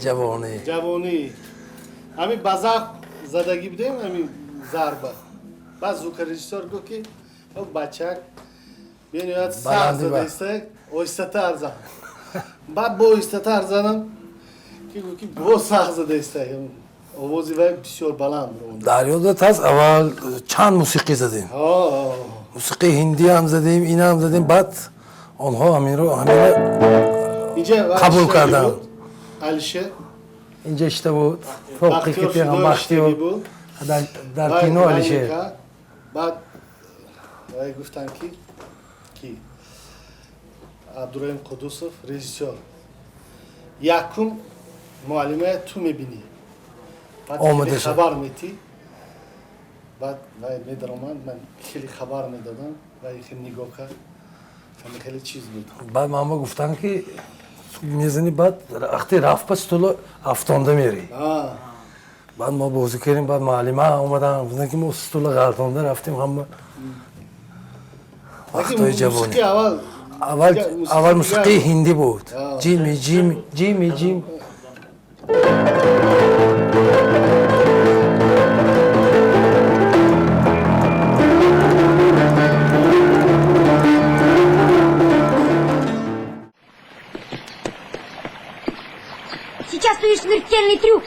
Ҷавонӣ. Ҷавонӣ, ҳамин ба завқ задагӣ будем ҳамин зарба. Баъд звукорежиссёр гуфт, ки бачак бениҳоят сахт задаиста, оҳистатар зан. Баъд бо оҳистатар занам, ки гуфт, ки боз сахт задаиста, овози вай бисёр баланд. Дар ёдат ҳаст, аввал чанд мусиқӣ задем? Мусиқии ҳиндиам задем, инам задем, баъд онҳо ҳаминро ҳамина қабул карданд. Алишер. Инҷа ишта буд, фоқи ки пеғам Бахтиёр дар кино Алишер. Баъд вай гуфтанд, ки Абдураҳим Қудусов, режиссёр, якум муаллимая ту мебинӣ, баъд хабар метӣ. Баъд вай медаромад, ман хеле хабар медодам, вай хеле нигоҳ кард, хеле чиз буд. Баъд мама гуфтанд, ки мезани, баъд вақте рафт, ба стула афтонда мерӣ. Баъд мо бозӣ кардем, баъд муаллима омадан, гуфтанд, ки мо стула ғалтонда рафтем. Ҳама вақтҳои ҷавонӣ. Аввал мусиқии ҳиндӣ буд, ҷими ҷим ҷими ҷим. Сейчас увидишь смертельный трюк.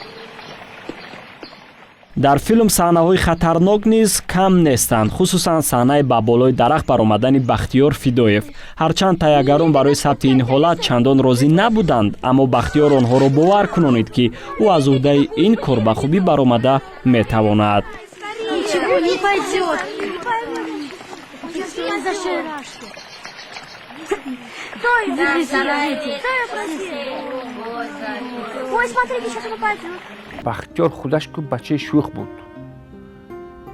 Дар филм саҳнаҳои хатарнок низ кам нестанд, хусусан саҳнаи ба болои дарахт баромадани Бахтиёр Фидоев. Ҳарчанд таҳиягарон барои сабти ин ҳолат чандон розӣ набуданд, аммо Бахтиёр онҳоро бовар кунонид, ки ӯ аз уҳдаи ин кор ба хубӣ баромада метавонад. Ничего не пойдет. Ой, смотрите, сейчас он упадет. Бахтиёр худаш ку бачаи шӯх буд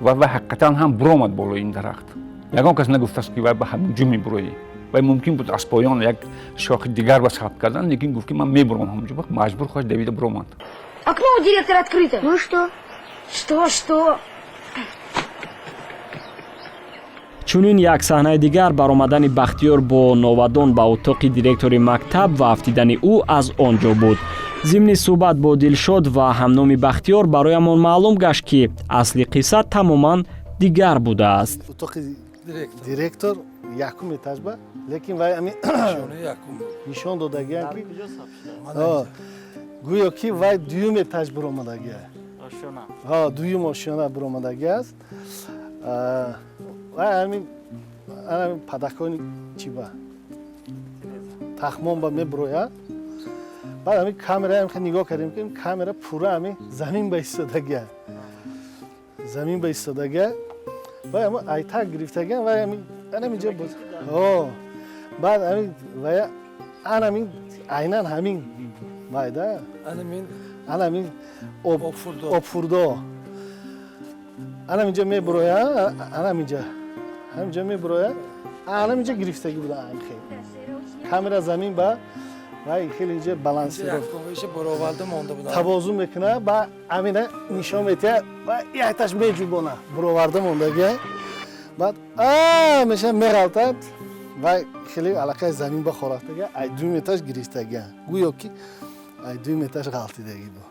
ва вай ҳақиқатан ҳам буромад болои ин дарахт. Ягон кас нагуфтааст, ки вай ба ҳаминҷо мебуроӣ. Вай мумкин буд аз поён як шохи дигар ба сабт кардан, лекин гуфт, ки ман мебуром ҳаминҷо. Маҷбур хоҳад давида буромад. Окно у директора открыто. Ну что? Что, что? Чунин як саҳнаи дигар баромадани Бахтиёр бо новадон ба утоқи директори мактаб ва афтидани ӯ аз он ҷо буд. Зимни суҳбат бо Дилшод ва ҳамноми Бахтиёр бароямон маълум гашт, ки асли қисса тамоман дигар будааст. Утоқи директор якум этажба, лекин вай ами нишон додагиам, ки гӯё ки вай дуюм этаж буромадагия, дуюм ошёна буромадагӣ аст. Вай ҳамин падакони чиба тахмон ба мебурояд. Баъд ҳамин камера нигоҳ кардем, ки камера пурра ҳамин замин ба истодагия, замин ба истодагия. Вай ҳама айтак гирифтагиам, вай ҳамин анаминҷо буд. Баъд ҳамин вая анамин айнан ҳамин вайда анамин обфурдо анаминҷо мебуроя, анаминҷа ҳаминҷо мебуроя, анаминҷо гирифтагӣ буда. Хел камера замин ба вай хеле инҷа балансировка тавозун мекуна, ба амина нишон метиҳад ва якташ меҷубона, буроварда мондагия. Баъд а меша меғалтад, вай хеле аллакай замин ба хорафтага, ай дуюм этаж гирифтагия, гӯё ки ай дуюм этаж ғалтидагӣ буд.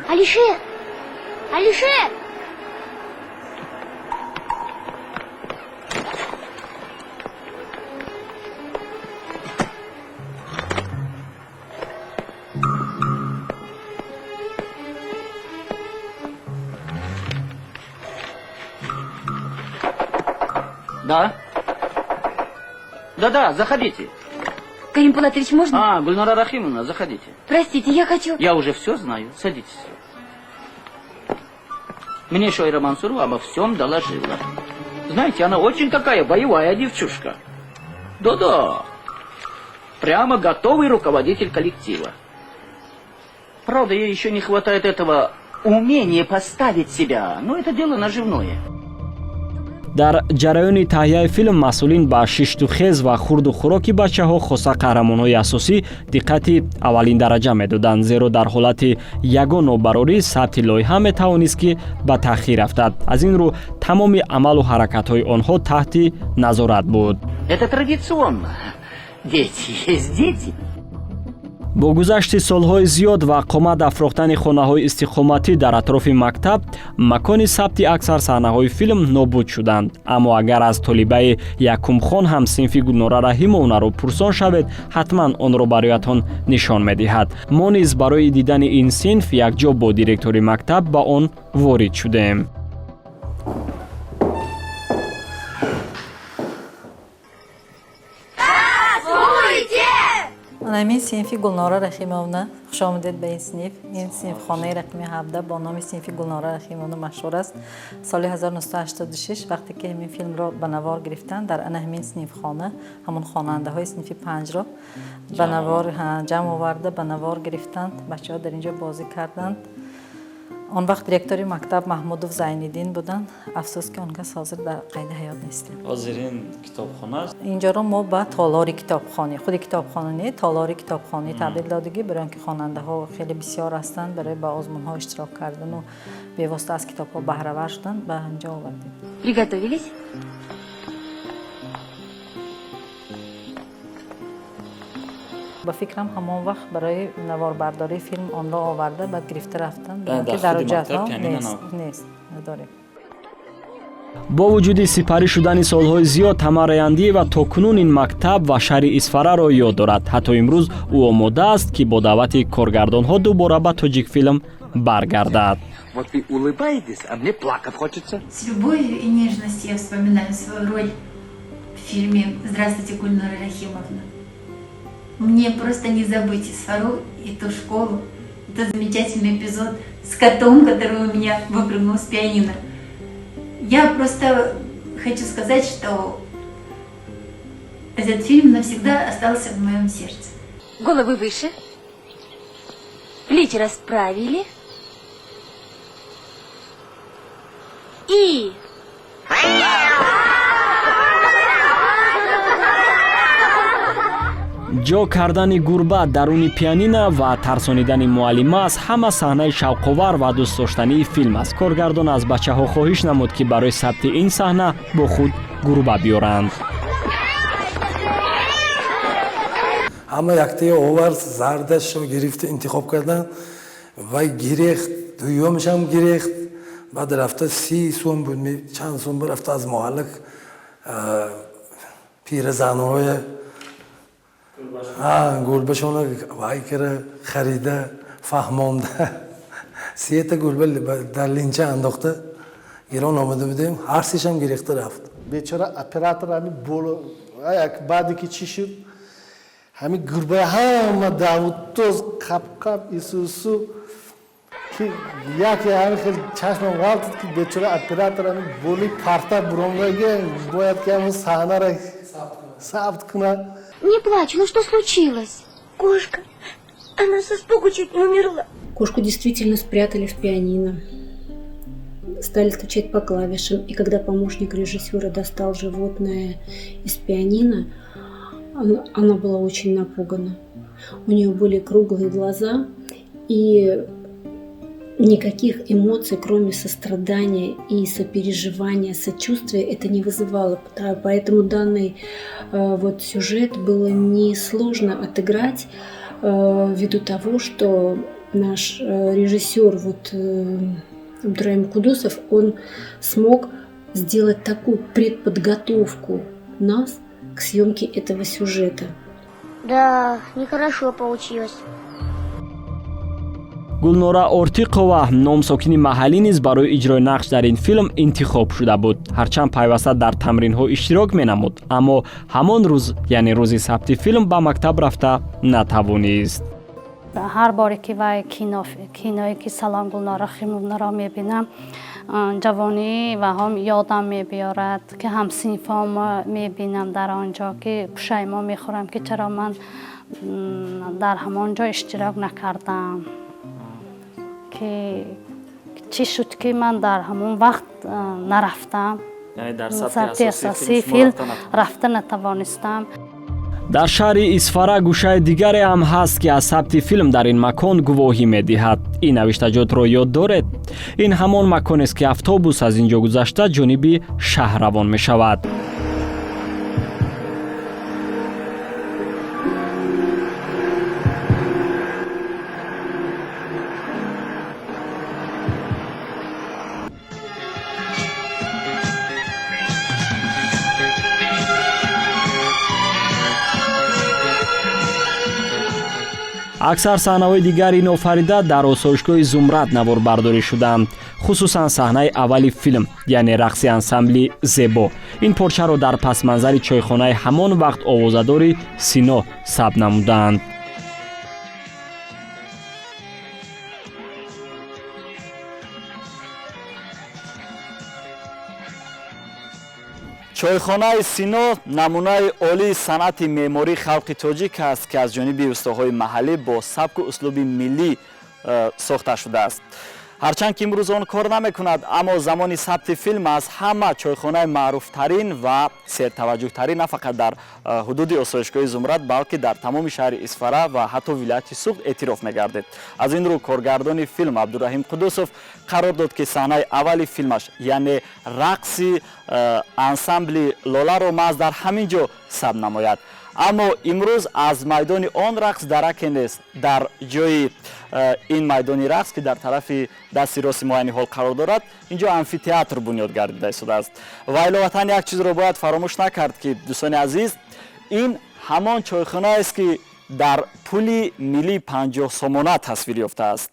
Алишер! Алишер! Да? Да-да, заходите. Карим Пулатович, можно? А, Гульнара Рахимовна, заходите. Простите, я хочу... Я уже все знаю. Садитесь. Мне Шойра Мансурова обо всем доложила. Знаете, она очень такая боевая девчушка. Да-да. Прямо готовый руководитель коллектива. Правда, ей еще не хватает этого умения поставить себя, но это дело наживное. Дар ҷараёни таҳияи филм масъулин ба шиштухез ва хурду хӯроки бачаҳо, хоса қаҳрамонҳои асосӣ, диққати аввалиндараҷа медоданд, зеро дар ҳолати ягон нобарорӣ сабти лоиҳа метавонист, ки ба таъхир афтад. Аз ин рӯ тамоми амалу ҳаракатҳои онҳо таҳти назорат буд. Это традиционно. Дети есть дети. Бо гузашти солҳои зиёд ва қомат афрохтани хонаҳои истиқоматӣ дар атрофи мактаб, макони сабти аксар саҳнаҳои филм нобуд шуданд. Аммо агар аз толибаи якумхон ҳам синфи Гулнора Раҳимовнаро пурсон шавед, ҳатман онро бароятон нишон медиҳад. Мо низ барои дидани ин синф якҷо бо директори мактаб ба он ворид шудем. У Ҳамин синфи Гулнора Рахимовна. Хушомадед ба ин синф. Ин синфхонаи рақами 17 бо номи синфи Гулнора Рахимовна машҳур аст. Соли 1986, вақте ки ҳамин филмро ба навор гирифтанд, дар ана ҳамин синфхона ҳамон хонандаҳои синфи панҷро ба навор ҷамъ оварда, ба навор гирифтанд. Бачаҳо дар ин ҷо бозӣ карданд. Он вақт директори мактаб Маҳмудов Зайниддин буданд. Афсӯс, ки он кас ҳозир дар қайди ҳаёт нестанд. Ҳозир ин китобхона аст. Инҷоро мо ба толори китобхонӣ, худи китобхона не, толори китобхонӣ табдил додагӣ, барои он ки хонандаҳо хеле бисёр ҳастанд, барои ба озмунҳо иштирок кардану бевосита аз китобҳо баҳравар шудан ба ҳаминҷо овардем. Приготовились? Ба фикрам, ҳамон вақт барои наворбардории филм онро оварда, баъд гирифта рафтанд, Дар ки худи дар мактаб ҳуҷҷатҳо пианино нест. Набуд. Нест, надорем. Бо вуҷуди сипарӣ шудани солҳои зиёд, Тамара Яндиева то кунун ин мактаб ва шаҳри Исфараро ёд дорад. Ҳатто имрӯз ӯ омода аст, ки бо даъвати коргардонҳо дубора ба Тоҷикфилм баргардад. Вот вы улыбаетесь, а мне плакать хочется. С любовью и нежностью я вспоминаю свою роль в фильме «Здравствуйте, Гульнара Рахимовна». Мне просто не забыть Исфару и ту школу, этот замечательный эпизод с котом, который у меня выпрыгнул с пианино. Я просто хочу сказать, что этот фильм навсегда остался в моем сердце. Головы выше. Плечи расправили. И... Ҷо кардани гурба даруни пианина ва тарсонидани муаллима аз ҳама саҳнаи шавқовар ва дӯстдоштании филм аст. Коргардон аз бачаҳо хоҳиш намуд, ки барои сабти ин саҳна бо худ гурба биёранд. Ҳама яктая овард, зардашро гирифта, интихоб кардан. Вай гирехт, дуюмашам гирехт. Баъд рафта 30 сум буд, чанд сум буд, рафта аз маҳалла пиразанҳоя гурбашона вай кара, харида, фаҳмонда, сета гурба дар линча андохта, гирон омада будем. Ҳар сешам гирехта рафт. Бечора оператор ҳами боло баъде ки чӣ шуд, ҳами гурбаи ҳама давутоз қап-қап исусу, ки яке ҳами хел чашмам ғалтид, ки бечора оператор ҳами болои парта буромдаги, бояд ки ҳамн саҳнара сабт кунад. Не плачь, ну что случилось? Кошка, она со испугу чуть не умерла. Кошку действительно спрятали в пианино. Стали стучать по клавишам. И когда помощник режиссера достал животное из пианино, она была очень напугана. У нее были круглые глаза и никаких эмоций, кроме сострадания и сопереживания, сочувствия, это не вызывало. Да, поэтому данный вот сюжет было несложно отыграть, ввиду того, что наш режиссер вот, Абдураим Кудусов, он смог сделать такую предподготовку нас к съемке этого сюжета. Да, нехорошо получилось. Гулнора Ортиқова ном сокини маҳаллӣ низ барои иҷрои нақш дар ин филм интихоб шуда буд. Ҳарчанд пайваста дар тамринҳо иштирок менамуд, аммо ҳамон рӯз, яъне рӯзи сабти филм, ба мактаб рафта натавонист. Ҳар боре ки вай киное ки «Салом, Гулнора Рахимовнаро» мебинам, ҷавонӣ ва ҳам ёдам мебиёрад, ки ҳамсинфом мебинам дар он ҷо, ки пушаймон мехӯрам, ки чаро ман дар ҳамон ҷо иштирок накардам, ки чӣ шуд, ки ман дар ҳамон вақт нарафтам, сабти асосии филм рафта натавонистам. Дар шаҳри Исфара гӯшаи дигаре ҳам ҳаст, ки аз сабти филм дар ин макон гувоҳӣ медиҳад. Ин навиштаҷотро ёд доред? Ин ҳамон маконест, ки автобус аз ин ҷо гузашта, ҷониби шаҳр равон мешавад. Аксар саҳнаҳои дигари ин офарида дар осоишгоҳи Зумрад наворбардорӣ шудаанд, хусусан саҳнаи аввали филм, яъне рақси ансамбли «Зебо». Ин порчаро дар пасманзари чойхонаи ҳамон вақт овозадори Сино сабт намудаанд. Чойхонаи Сино намунаи олии санъати меъмории халқи тоҷик аст, ки аз ҷониби устоҳои маҳаллӣ бо сабку услуби миллӣ сохта шудааст. Ҳарчанд ки имрӯз он кор намекунад, аммо замони сабти филм аз ҳама чойхонаи маъруфтарин ва сертаваҷҷӯҳтарин на фақат дар ҳудуди осоишгоҳи Зумрад, балки дар тамоми шаҳри Исфара ва ҳатто вилояти Суғд эътироф мегардид. Аз ин рӯ коргардони филм Абдураҳим Қудусов қарор дод, ки саҳнаи аввали филмаш, яъне рақси ансамбли Лоларо маҳз дар ҳамин ҷо сабт намояд. Аммо имрӯз аз майдони он рақс дараке нест. Дар ҷои ин майдони рақс, ки дар тарафи дасти рости мо айни ҳол қарор дорад, ин ҷо амфитеатр бунёд гардида истодааст. Ва иловатан як чизро бояд фаромӯш накард, ки, дӯстони азиз, ин ҳамон чойхонаест, ки дар пули миллии 50 сомона тасвир ёфтааст.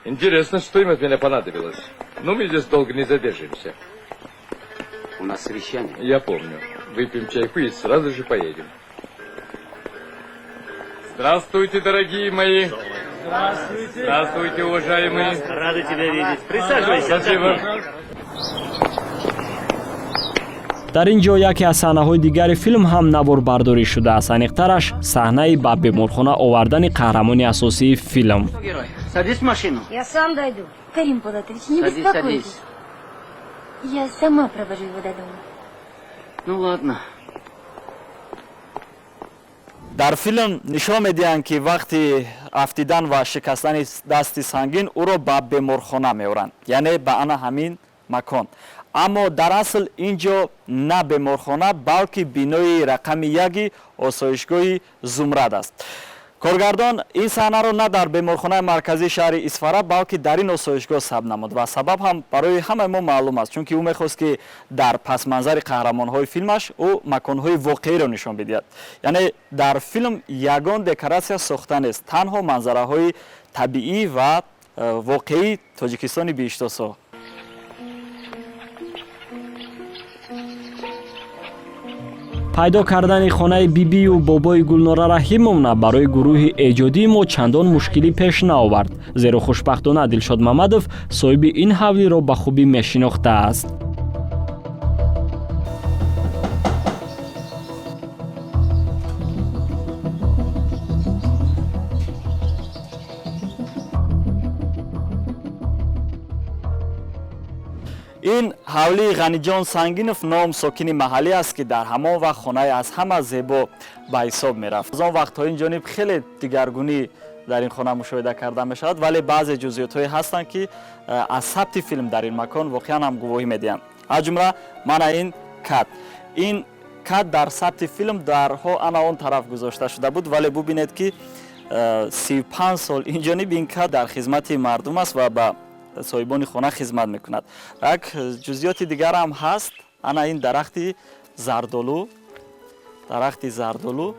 Интересно, что им от меня понадобилось. Но мы здесь долго не задержимся. У нас совещание. Я помню. Выпьем чайку и сразу же поедем. Здравствуйте, дорогие мои. Здравствуйте. Здравствуйте, уважаемые. Рады тебя видеть. Присаживайся. Спасибо. Дар ин ҷо яке аз саҳнаҳои дигари филм ҳам наворбардорӣ шудааст, аниқтараш саҳнаи ба беморхона овардани қаҳрамони асосии филм. Герой, садись в машину. Я сам дойду. Карим Пулатович, не Садись, беспокойтесь. садись. Я сама провожу его до дома. Ну ладно. Дар филм нишон медиҳанд, ки вақти афтидан ва шикастани дасти Сангин ӯро ба беморхона меоранд, яъне ба ана ҳамин макон. Аммо дар асл ин ҷо на беморхона, балки бинои рақами яки осоишгоҳи Зумрад аст. Коргардон ин саҳнаро на дар беморхонаи марказии шаҳри Исфара, балки дар ин осоишгоҳ сабт намуд ва сабаб ҳам барои ҳамаи мо маълум аст, чунки ӯ мехост, ки дар пасманзари қаҳрамонҳои филмаш ӯ маконҳои воқеиро нишон бидиҳад. Яъне дар филм ягон декоратсия сохта нест, танҳо манзараҳои табиӣ ва воқеии Тоҷикистони биҳиштосо. Пайдо кардани хонаи бибию бобои Гулнора Раҳимовна барои гурӯҳи эҷодии мо чандон мушкилӣ пеш наовард, зеро хушбахтона Дилшод Мамадов соҳиби ин ҳавлиро ба хубӣ мешинохтааст. Ин ҳавлии Ғаниҷон Сангинов ном сокини маҳаллӣ аст, ки дар ҳамон вақт хонаи аз ҳама зебо ба ҳисоб мерафт. Аз он вақт то ин ҷониб хеле дигаргунӣ дар ин хона мушоҳида карда мешавад, вале баъзе ҷузъиётҳое ҳастанд, ки аз сабти филм дар ин макон воқеан ҳам гувоҳӣ медиҳанд. Аз ҷумла мана ин кат. Ин кат дар сабти филм дарҳо ана он тараф гузошта шуда буд, вале бубинед, ки 35 сол ин ҷониб ин кат дар хизмати мардум аст ва ба соҳибони хона хизмат мекунад. Як ҷузъиёти дигар ҳам ҳаст. Ана ин дарахти зардолу, дарахти зардолу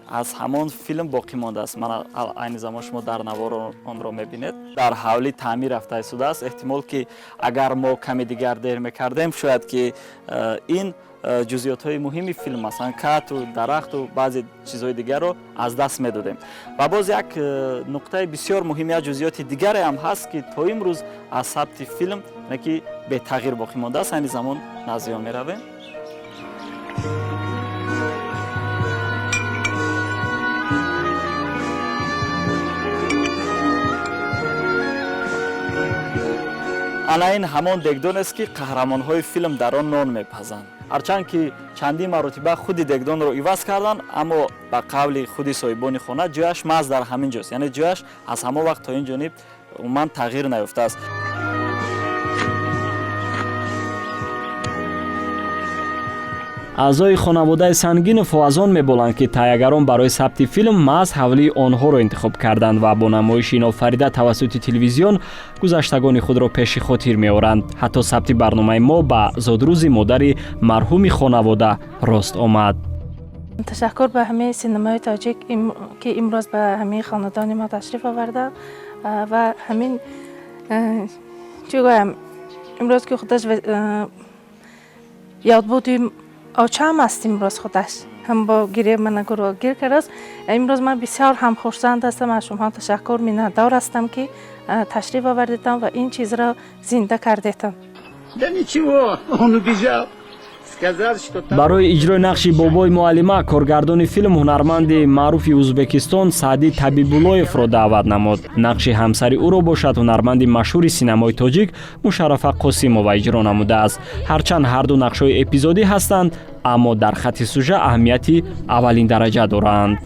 аз ҳамон филм боқӣ мондааст. Мана айни замон шумо дар навор онро мебинед. Дар ҳавлӣ таъмир рафта истодааст. Эҳтимол, ки агар мо каме дигар дер мекардем, шояд ки ин ҷузъиётҳои муҳими филм, масалан кату дарахту баъзе чизҳои дигарро аз даст медодем. Ва боз як нуқтаи бисёр муҳим, як ҷузъиёти дигаре ҳам ҳаст, ки то имрӯз аз сабти филм не ки бетағйир боқӣ мондааст. Айни замон назди он меравем. Ана ин ҳамон дегдонест, ки қаҳрамонҳои филм дар он нон мепазанд. Ҳарчанд ки чандин маротиба худи дегдонро иваз карданд, аммо ба қавли худи соҳибони хона ҷояш маҳз дар ҳамин ҷост, яъне ҷояш аз ҳамон вақт то ин ҷониб умуман тағйир наёфтааст. Аъзои хонаводаи Сангиновҳо аз он меболанд, ки таҳиягарон барои сабти филм маҳз ҳавлии онҳоро интихоб карданд ва бо намоиши ин офарида тавассути телевизион гузаштагони худро пеши хотир меоранд. Ҳатто сабти барномаи мо ба зодрӯзи модари марҳуми хонавода рост омад. Ташаккур ба ҳамаи синемаи тоҷик, ки имрӯз ба ҳамин хонадони мо ташриф оварданд ва ҳамин, чӣ гӯям, имрӯз ки худаш ёдбуди очам аст, имрӯз худаш ҳам бо гиря мана гир кардааст. Имрӯз ман бисёр ҳам хурсанд ҳастам, аз шумоҳо ташаккур, миннатдор ҳастам, ки ташриф овардетам ва ин чизро зинда кардетам. Да ничего, он убежал. Сказал, что там. Барои иҷрои нақши бобои муаллима коргардони филм ҳунарманди маъруфи Ӯзбекистон Саъдӣ Табибуллоевро даъват намуд. Нақши ҳамсари ӯро бошад ҳунарманди машҳури синамои тоҷик Мушаррафа Қосимова иҷро намудааст. Ҳарчанд ҳарду нақшҳои эпизодӣ ҳастанд, аммо дар хатти сюжа аҳамияти аввалин дараҷа доранд.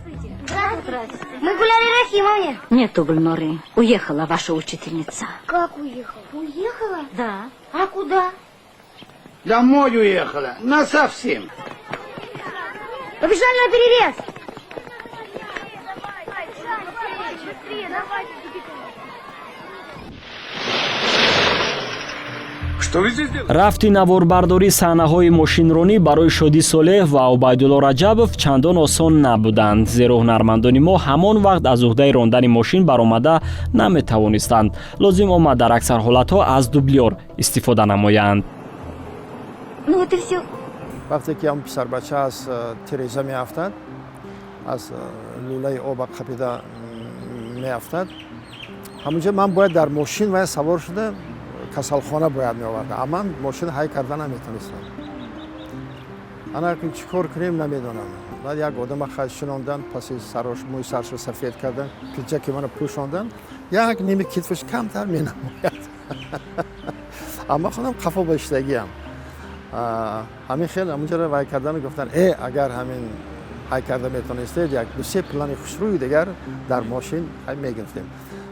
Мы гуляли Рахимовне. Нету Гульноры. Уехала ваша учительница. Как уехала? Уехала? Да. А куда? Домой уехала. Насовсем. Побежали на перерез. Что вы здесь делаете? Рафти наворбардории саҳнаҳои мошинронӣ барои Шодӣ Солеҳ ва Убайдулло Раҷабов чандон осон набуданд, зеро ҳунармандони мо ҳамон вақт аз уҳдаи рондани мошин баромада наметавонистанд. Лозим омад дар аксар ҳолатҳо аз дублёр истифода намоянд. Ну вот и все. Вақте ки ҳам писарбача аз тиреза меафтад, аз лӯлаи оба қапида меафтад, ҳамунҷа ман бояд дар мошин вая савор шуда касалхона бояд меовардам, а ман мошин ҳай карда наметонистам. Ана чӣ кор кунем, намедонам. Баъд як одама хай шинондан, паси сарош мӯи саршо сафед кардан, пиджаки мана пӯшондан, як ними китфаш камтар менамояд, амма худам қафо ба иштагиам. Ҳамин хел ҳамунҷаро вай кардану гуфтан: агар ҳамин ҳай карда метонистед, як дусе плани хушрӯи дигар дар мошин ҳай мегирифтем.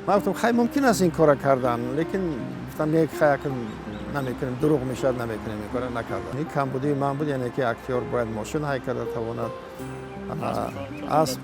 Ман гуфтам: хай, мумкин аст ин кора кардан, лекин гуфтам: не, хай, акн намекунем, дурӯғ мешавад, намекунем. Ин кора накардам. Ин камбудии ман буд, яъне ки актёр бояд мошин ҳай карда тавонад, асп.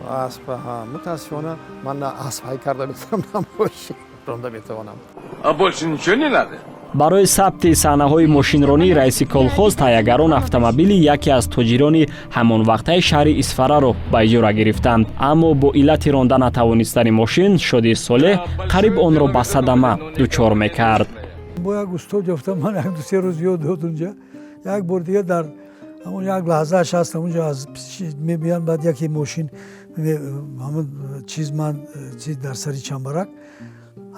Мутаассифона, ман на асп ҳай карда метавонам, на мошин ронда метавонам. А больше ничего не надо? Барои сабти саҳнаҳои мошинронии раиси колхоз таҳиягарон автомобили яке аз тоҷирони ҳамонвақтаи шаҳри Исфараро ба иҷора гирифтанд, аммо бо иллати ронда натавонистани мошин Шоди Солеҳ қариб онро ба садама дучор мекард. Бо як устод ёфтам, ман як дусе рӯз ёд дод унҷа. Як бор дига дар ҳамон як лаҳзааш ҳаст, ҳамонҷо аз мебиён, баъд яке мошин, ҳамон чиз, ман чиз дар сари чамбарак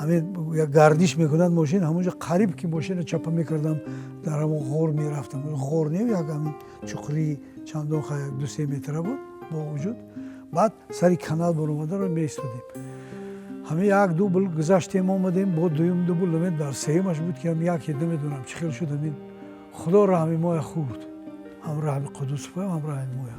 ҳамин як гардиш мекунад мошин, ҳамонҷо қариб ки мошинро чапа мекардам, дар ҳамон ғор мерафтам. Ғор не, як ҳамин чуқурии чандон, хай, як 2-3 метра буд. Бо вуҷуд баъд сари канал баромадаро меистодем. Ҳамин як дубл гузаштем, омадем, бо дуюм дубл, дар сеюмаш буд ки ҳам яке, намедонам чӣ хел шуд, ҳамин худо раҳми моя хурд, ҳам раҳми Қудусова, ҳам раҳми моя.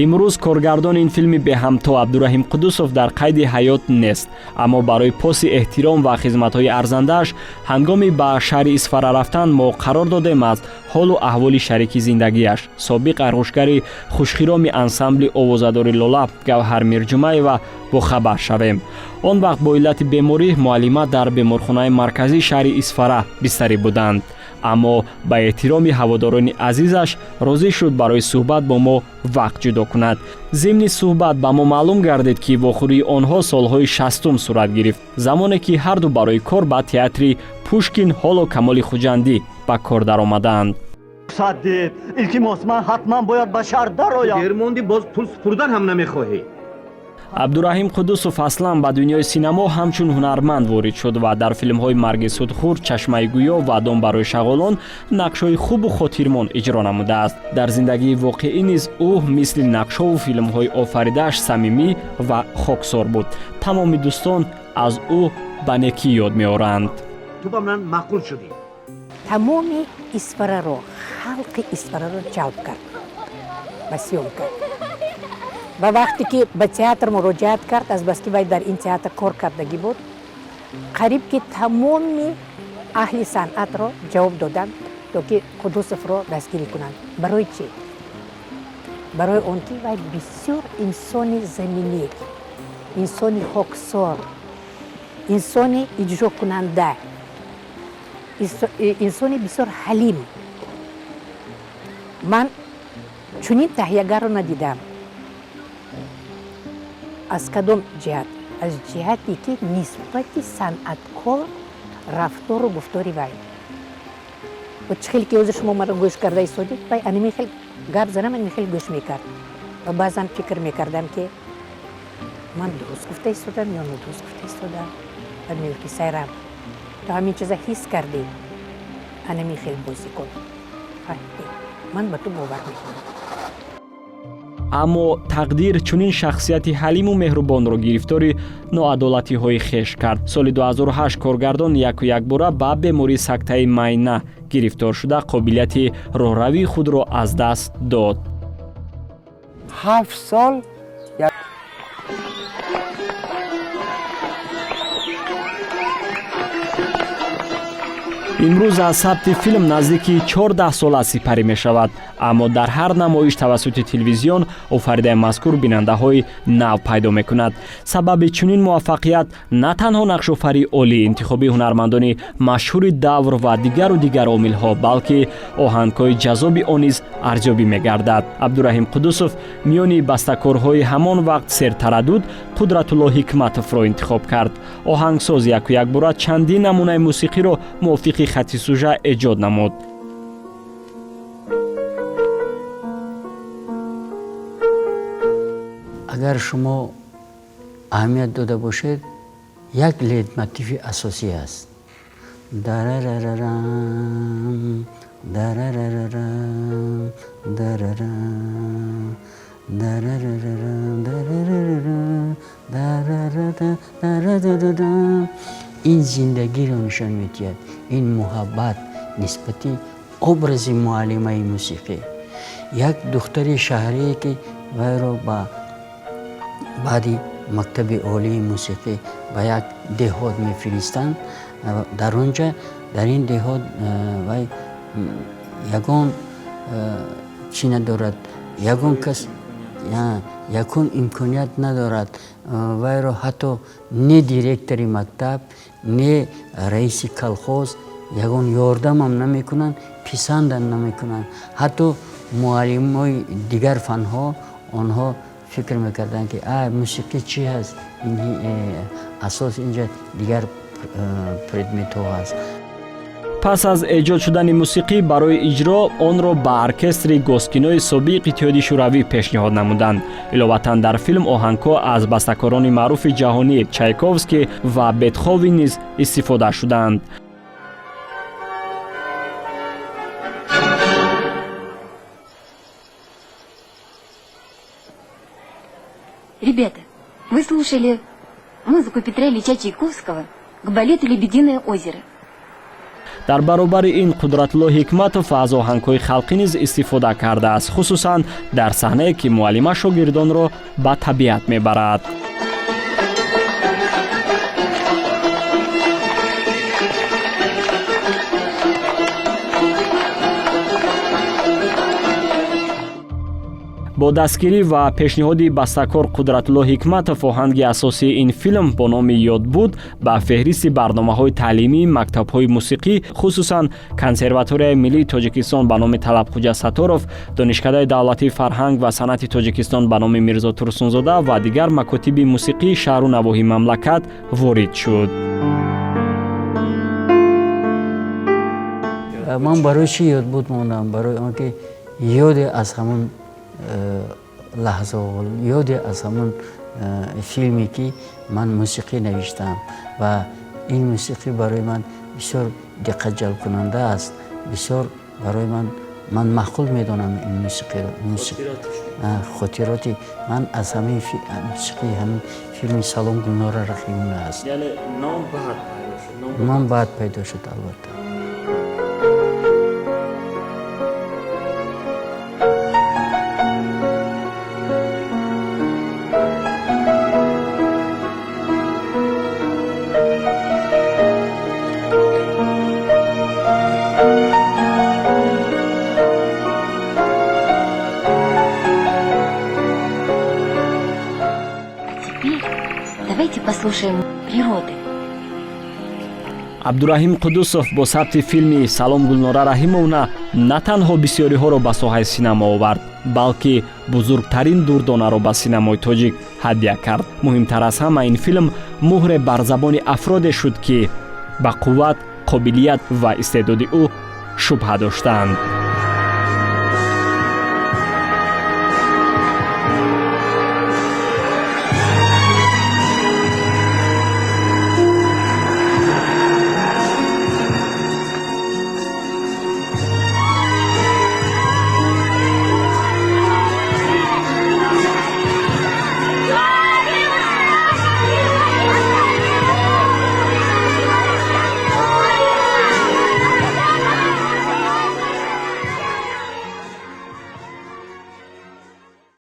Имрӯз коргардони ин филми беҳамто Абдураҳим Қудусов дар қайди ҳаёт нест, аммо барои поси эҳтиром ва хизматҳои арзандааш ҳангоми ба шаҳри Исфара рафтан мо қарор додем аз ҳолу аҳволи шарики зиндагиаш, собиқ арғушгари хушхироми ансамбли овозадори Лола Гавҳар Мирҷумаева бохабар шавем. Он вақт бо иллати беморӣ муаллима дар беморхонаи марказии шаҳри Исфара бистарӣ буданд, аммо ба эҳтироми ҳаводорони азизаш розӣ шуд барои суҳбат бо мо вақт ҷудо кунад. Зимни суҳбат ба мо маълум гардид, ки вохӯрии онҳо солҳои 60-ум сурат гирифт, замоне ки ҳарду барои кор ба театри Пушкин, ҳоло Камоли Хуҷандӣ, ба кор даромаданд. Саддиқ, илтимос, ман ҳатман бояд ба шаҳр дароям. Дер монди, боз пул супурдан ҳам намехоҳӣ. Абдураҳим Қудусов аслан ба дунёи синамо ҳамчун ҳунарманд ворид шуд ва дар филмҳои Марги судхӯр, Чашмаи гӯё ва Дом барои шағолон нақшҳои хубу хотирмон иҷро намудааст. Дар зиндагии воқеӣ низ ӯ мисли нақшҳову филмҳои офаридааш самимӣ ва хоксор буд. Тамоми дӯстон аз ӯ ба некӣ ёд меоранд. Ту ба ман маъқул шудӣ. Тамоми Исфараро, халқи Исфараро ҷалб кард ба съёмка. Ва вақте ки ба театр муроҷиат кард, азбаски вай дар ин театр кор кардагӣ буд, қариб ки тамоми аҳли санъатро ҷавоб доданд, то ки Қудусовро дастгирӣ кунанд. Барои чӣ? Барои он ки вай бисёр инсони заминӣ, инсони хоксор, инсони иҷрокунанда, инсони бисёр ҳалим. Ман чунин таҳиягарро надидам. Аз кадом ҷиҳат? Аз ҷиҳате ки нисбати санъаткор рафтору гуфтори вай, чӣ хеле ки ҳозир шумо маро гӯш карда истодед, вай анами хел гап занам, анами хел гӯш мекард. Ва баъзан фикр мекардам, ки ман дуруст гуфта истодам ё нодуруст гуфта истодам. Ба милки Сайрам, ту ҳамин чиза ҳис кардӣ, анами хел бозӣ кун, фаҳмидӣ? Ман ба ту бовар мекунам. Аммо тақдир чунин шахсияти ҳалиму меҳрубонро гирифтори ноадолатиҳои хеш кард. Соли 2008 коргардон яку якбора ба бемории сактаи майна гирифтор шуда, қобилияти роҳравии худро аз даст дод. 7 сол. Имрӯз аз сабти филм наздики 14 сола сипарӣ мешавад, аммо дар ҳар намоиш тавассути телевизион офаридаи мазкур бинандаҳои нав пайдо мекунад. Сабаби чунин муваффақият на танҳо нақшофарии олӣ, интихоби ҳунармандони машҳури давр ва дигару дигар омилҳо, балки оҳангҳои ҷаззоби он низ арзёбӣ мегардад. Абдураҳим Қудусов миёни бастакорҳои ҳамон вақт сертараддуд Қудратулло Ҳикматовро интихоб кард. Оҳангсоз яку якбора чандин намунаи мусиқиро мувофиқи хати сужа эҷод намуд. Агар шумо аҳамият дода бошед, як лейтмотиви асосӣ аст: дарарарарам, дарарарарам, дарарам, дарарарарам, дарарарарам, дарарара, дарарарарам. Ин зиндагиро нишон медиҳад, ин муҳаббат нисбати образи муаллимаи мусиқӣ, як духтари шаҳрие, ки вайро ба баъди мактаби олии мусиқӣ ба як деҳот мефиристанд. Дар он ҷа, дар ин деҳот, вай ягон чӣ надорад, ягон кас, ягон имконият надорад. Вайро ҳатто не директори мактаб, не раиси колхоз ягон ёрдамам намекунанд, писандам намекунанд. Ҳатто муаллимои дигар фанҳо, онҳо фикр мекарданд, ки а мусиқӣ чӣ ҳаст, асос инҷа дигар предметҳо ҳаст. Пас аз эҷод шудани мусиқӣ барои иҷро онро ба оркестри Госкинои собиқ Иттиҳоди Шӯравӣ пешниҳод намуданд. Иловатан, дар филм оҳангҳо аз бастакорони маъруфи ҷаҳонӣ Чайковский ва Бетховен низ истифода шуданд. Ребята, вы слушали музыку Петра Ильича Чайковского к балету «Лебединое озеро». Дар баробари ин, Қудратулло Ҳикматов аз оҳангҳои халқӣ низ истифода кардааст, хусусан дар саҳнае, ки муаллима шогирдонро ба табиат мебарад. Бо дастгирӣ ва пешниҳоди бастакор Қудратулло Ҳикматов оҳанги асосии ин филм бо номи «Ёдбуд» ба феҳристи барномаҳои таълимии мактабҳои мусиқӣ, хусусан Консерваторияи миллии Тоҷикистон ба номи Талабхуҷа Сатторов, Донишкадаи давлатии фарҳанг ва санъати Тоҷикистон ба номи Мирзо Турсунзода ва дигар макотиби мусиқии шаҳру навоҳии мамлакат ворид шуд. Ман барои чӣ «Ёдбуд» мондам? Барои он ки ёде аз ҳамон лаҳзаҳо, ёде аз ҳамон филме, ки ман мусиқӣ навиштам, ва ин мусиқӣ барои ман бисёр диққатҷалбкунанда аст, бисёр барои ман, ман маъқул медонам ин мусиқиро. Хотироти ман аз ҳамаи мусиқии ҳамин филми «Салом, Гулнора Раҳимовна» аст. Ном баъд пайдо шуд, албатта. Давайте послушаем природы. Абдураҳим Қудусов бо сабти филми «Салом, Гулнора Раҳимовна» на танҳо бисёриҳоро ба соҳаи синамо овард, балки бузургтарин дурдонаро ба синамои тоҷик ҳадя кард. Муҳимтар аз ҳама, ин филм муҳре бар забони афроде шуд, ки ба қувват, қобилият ва истеъдоди ӯ шубҳа доштанд.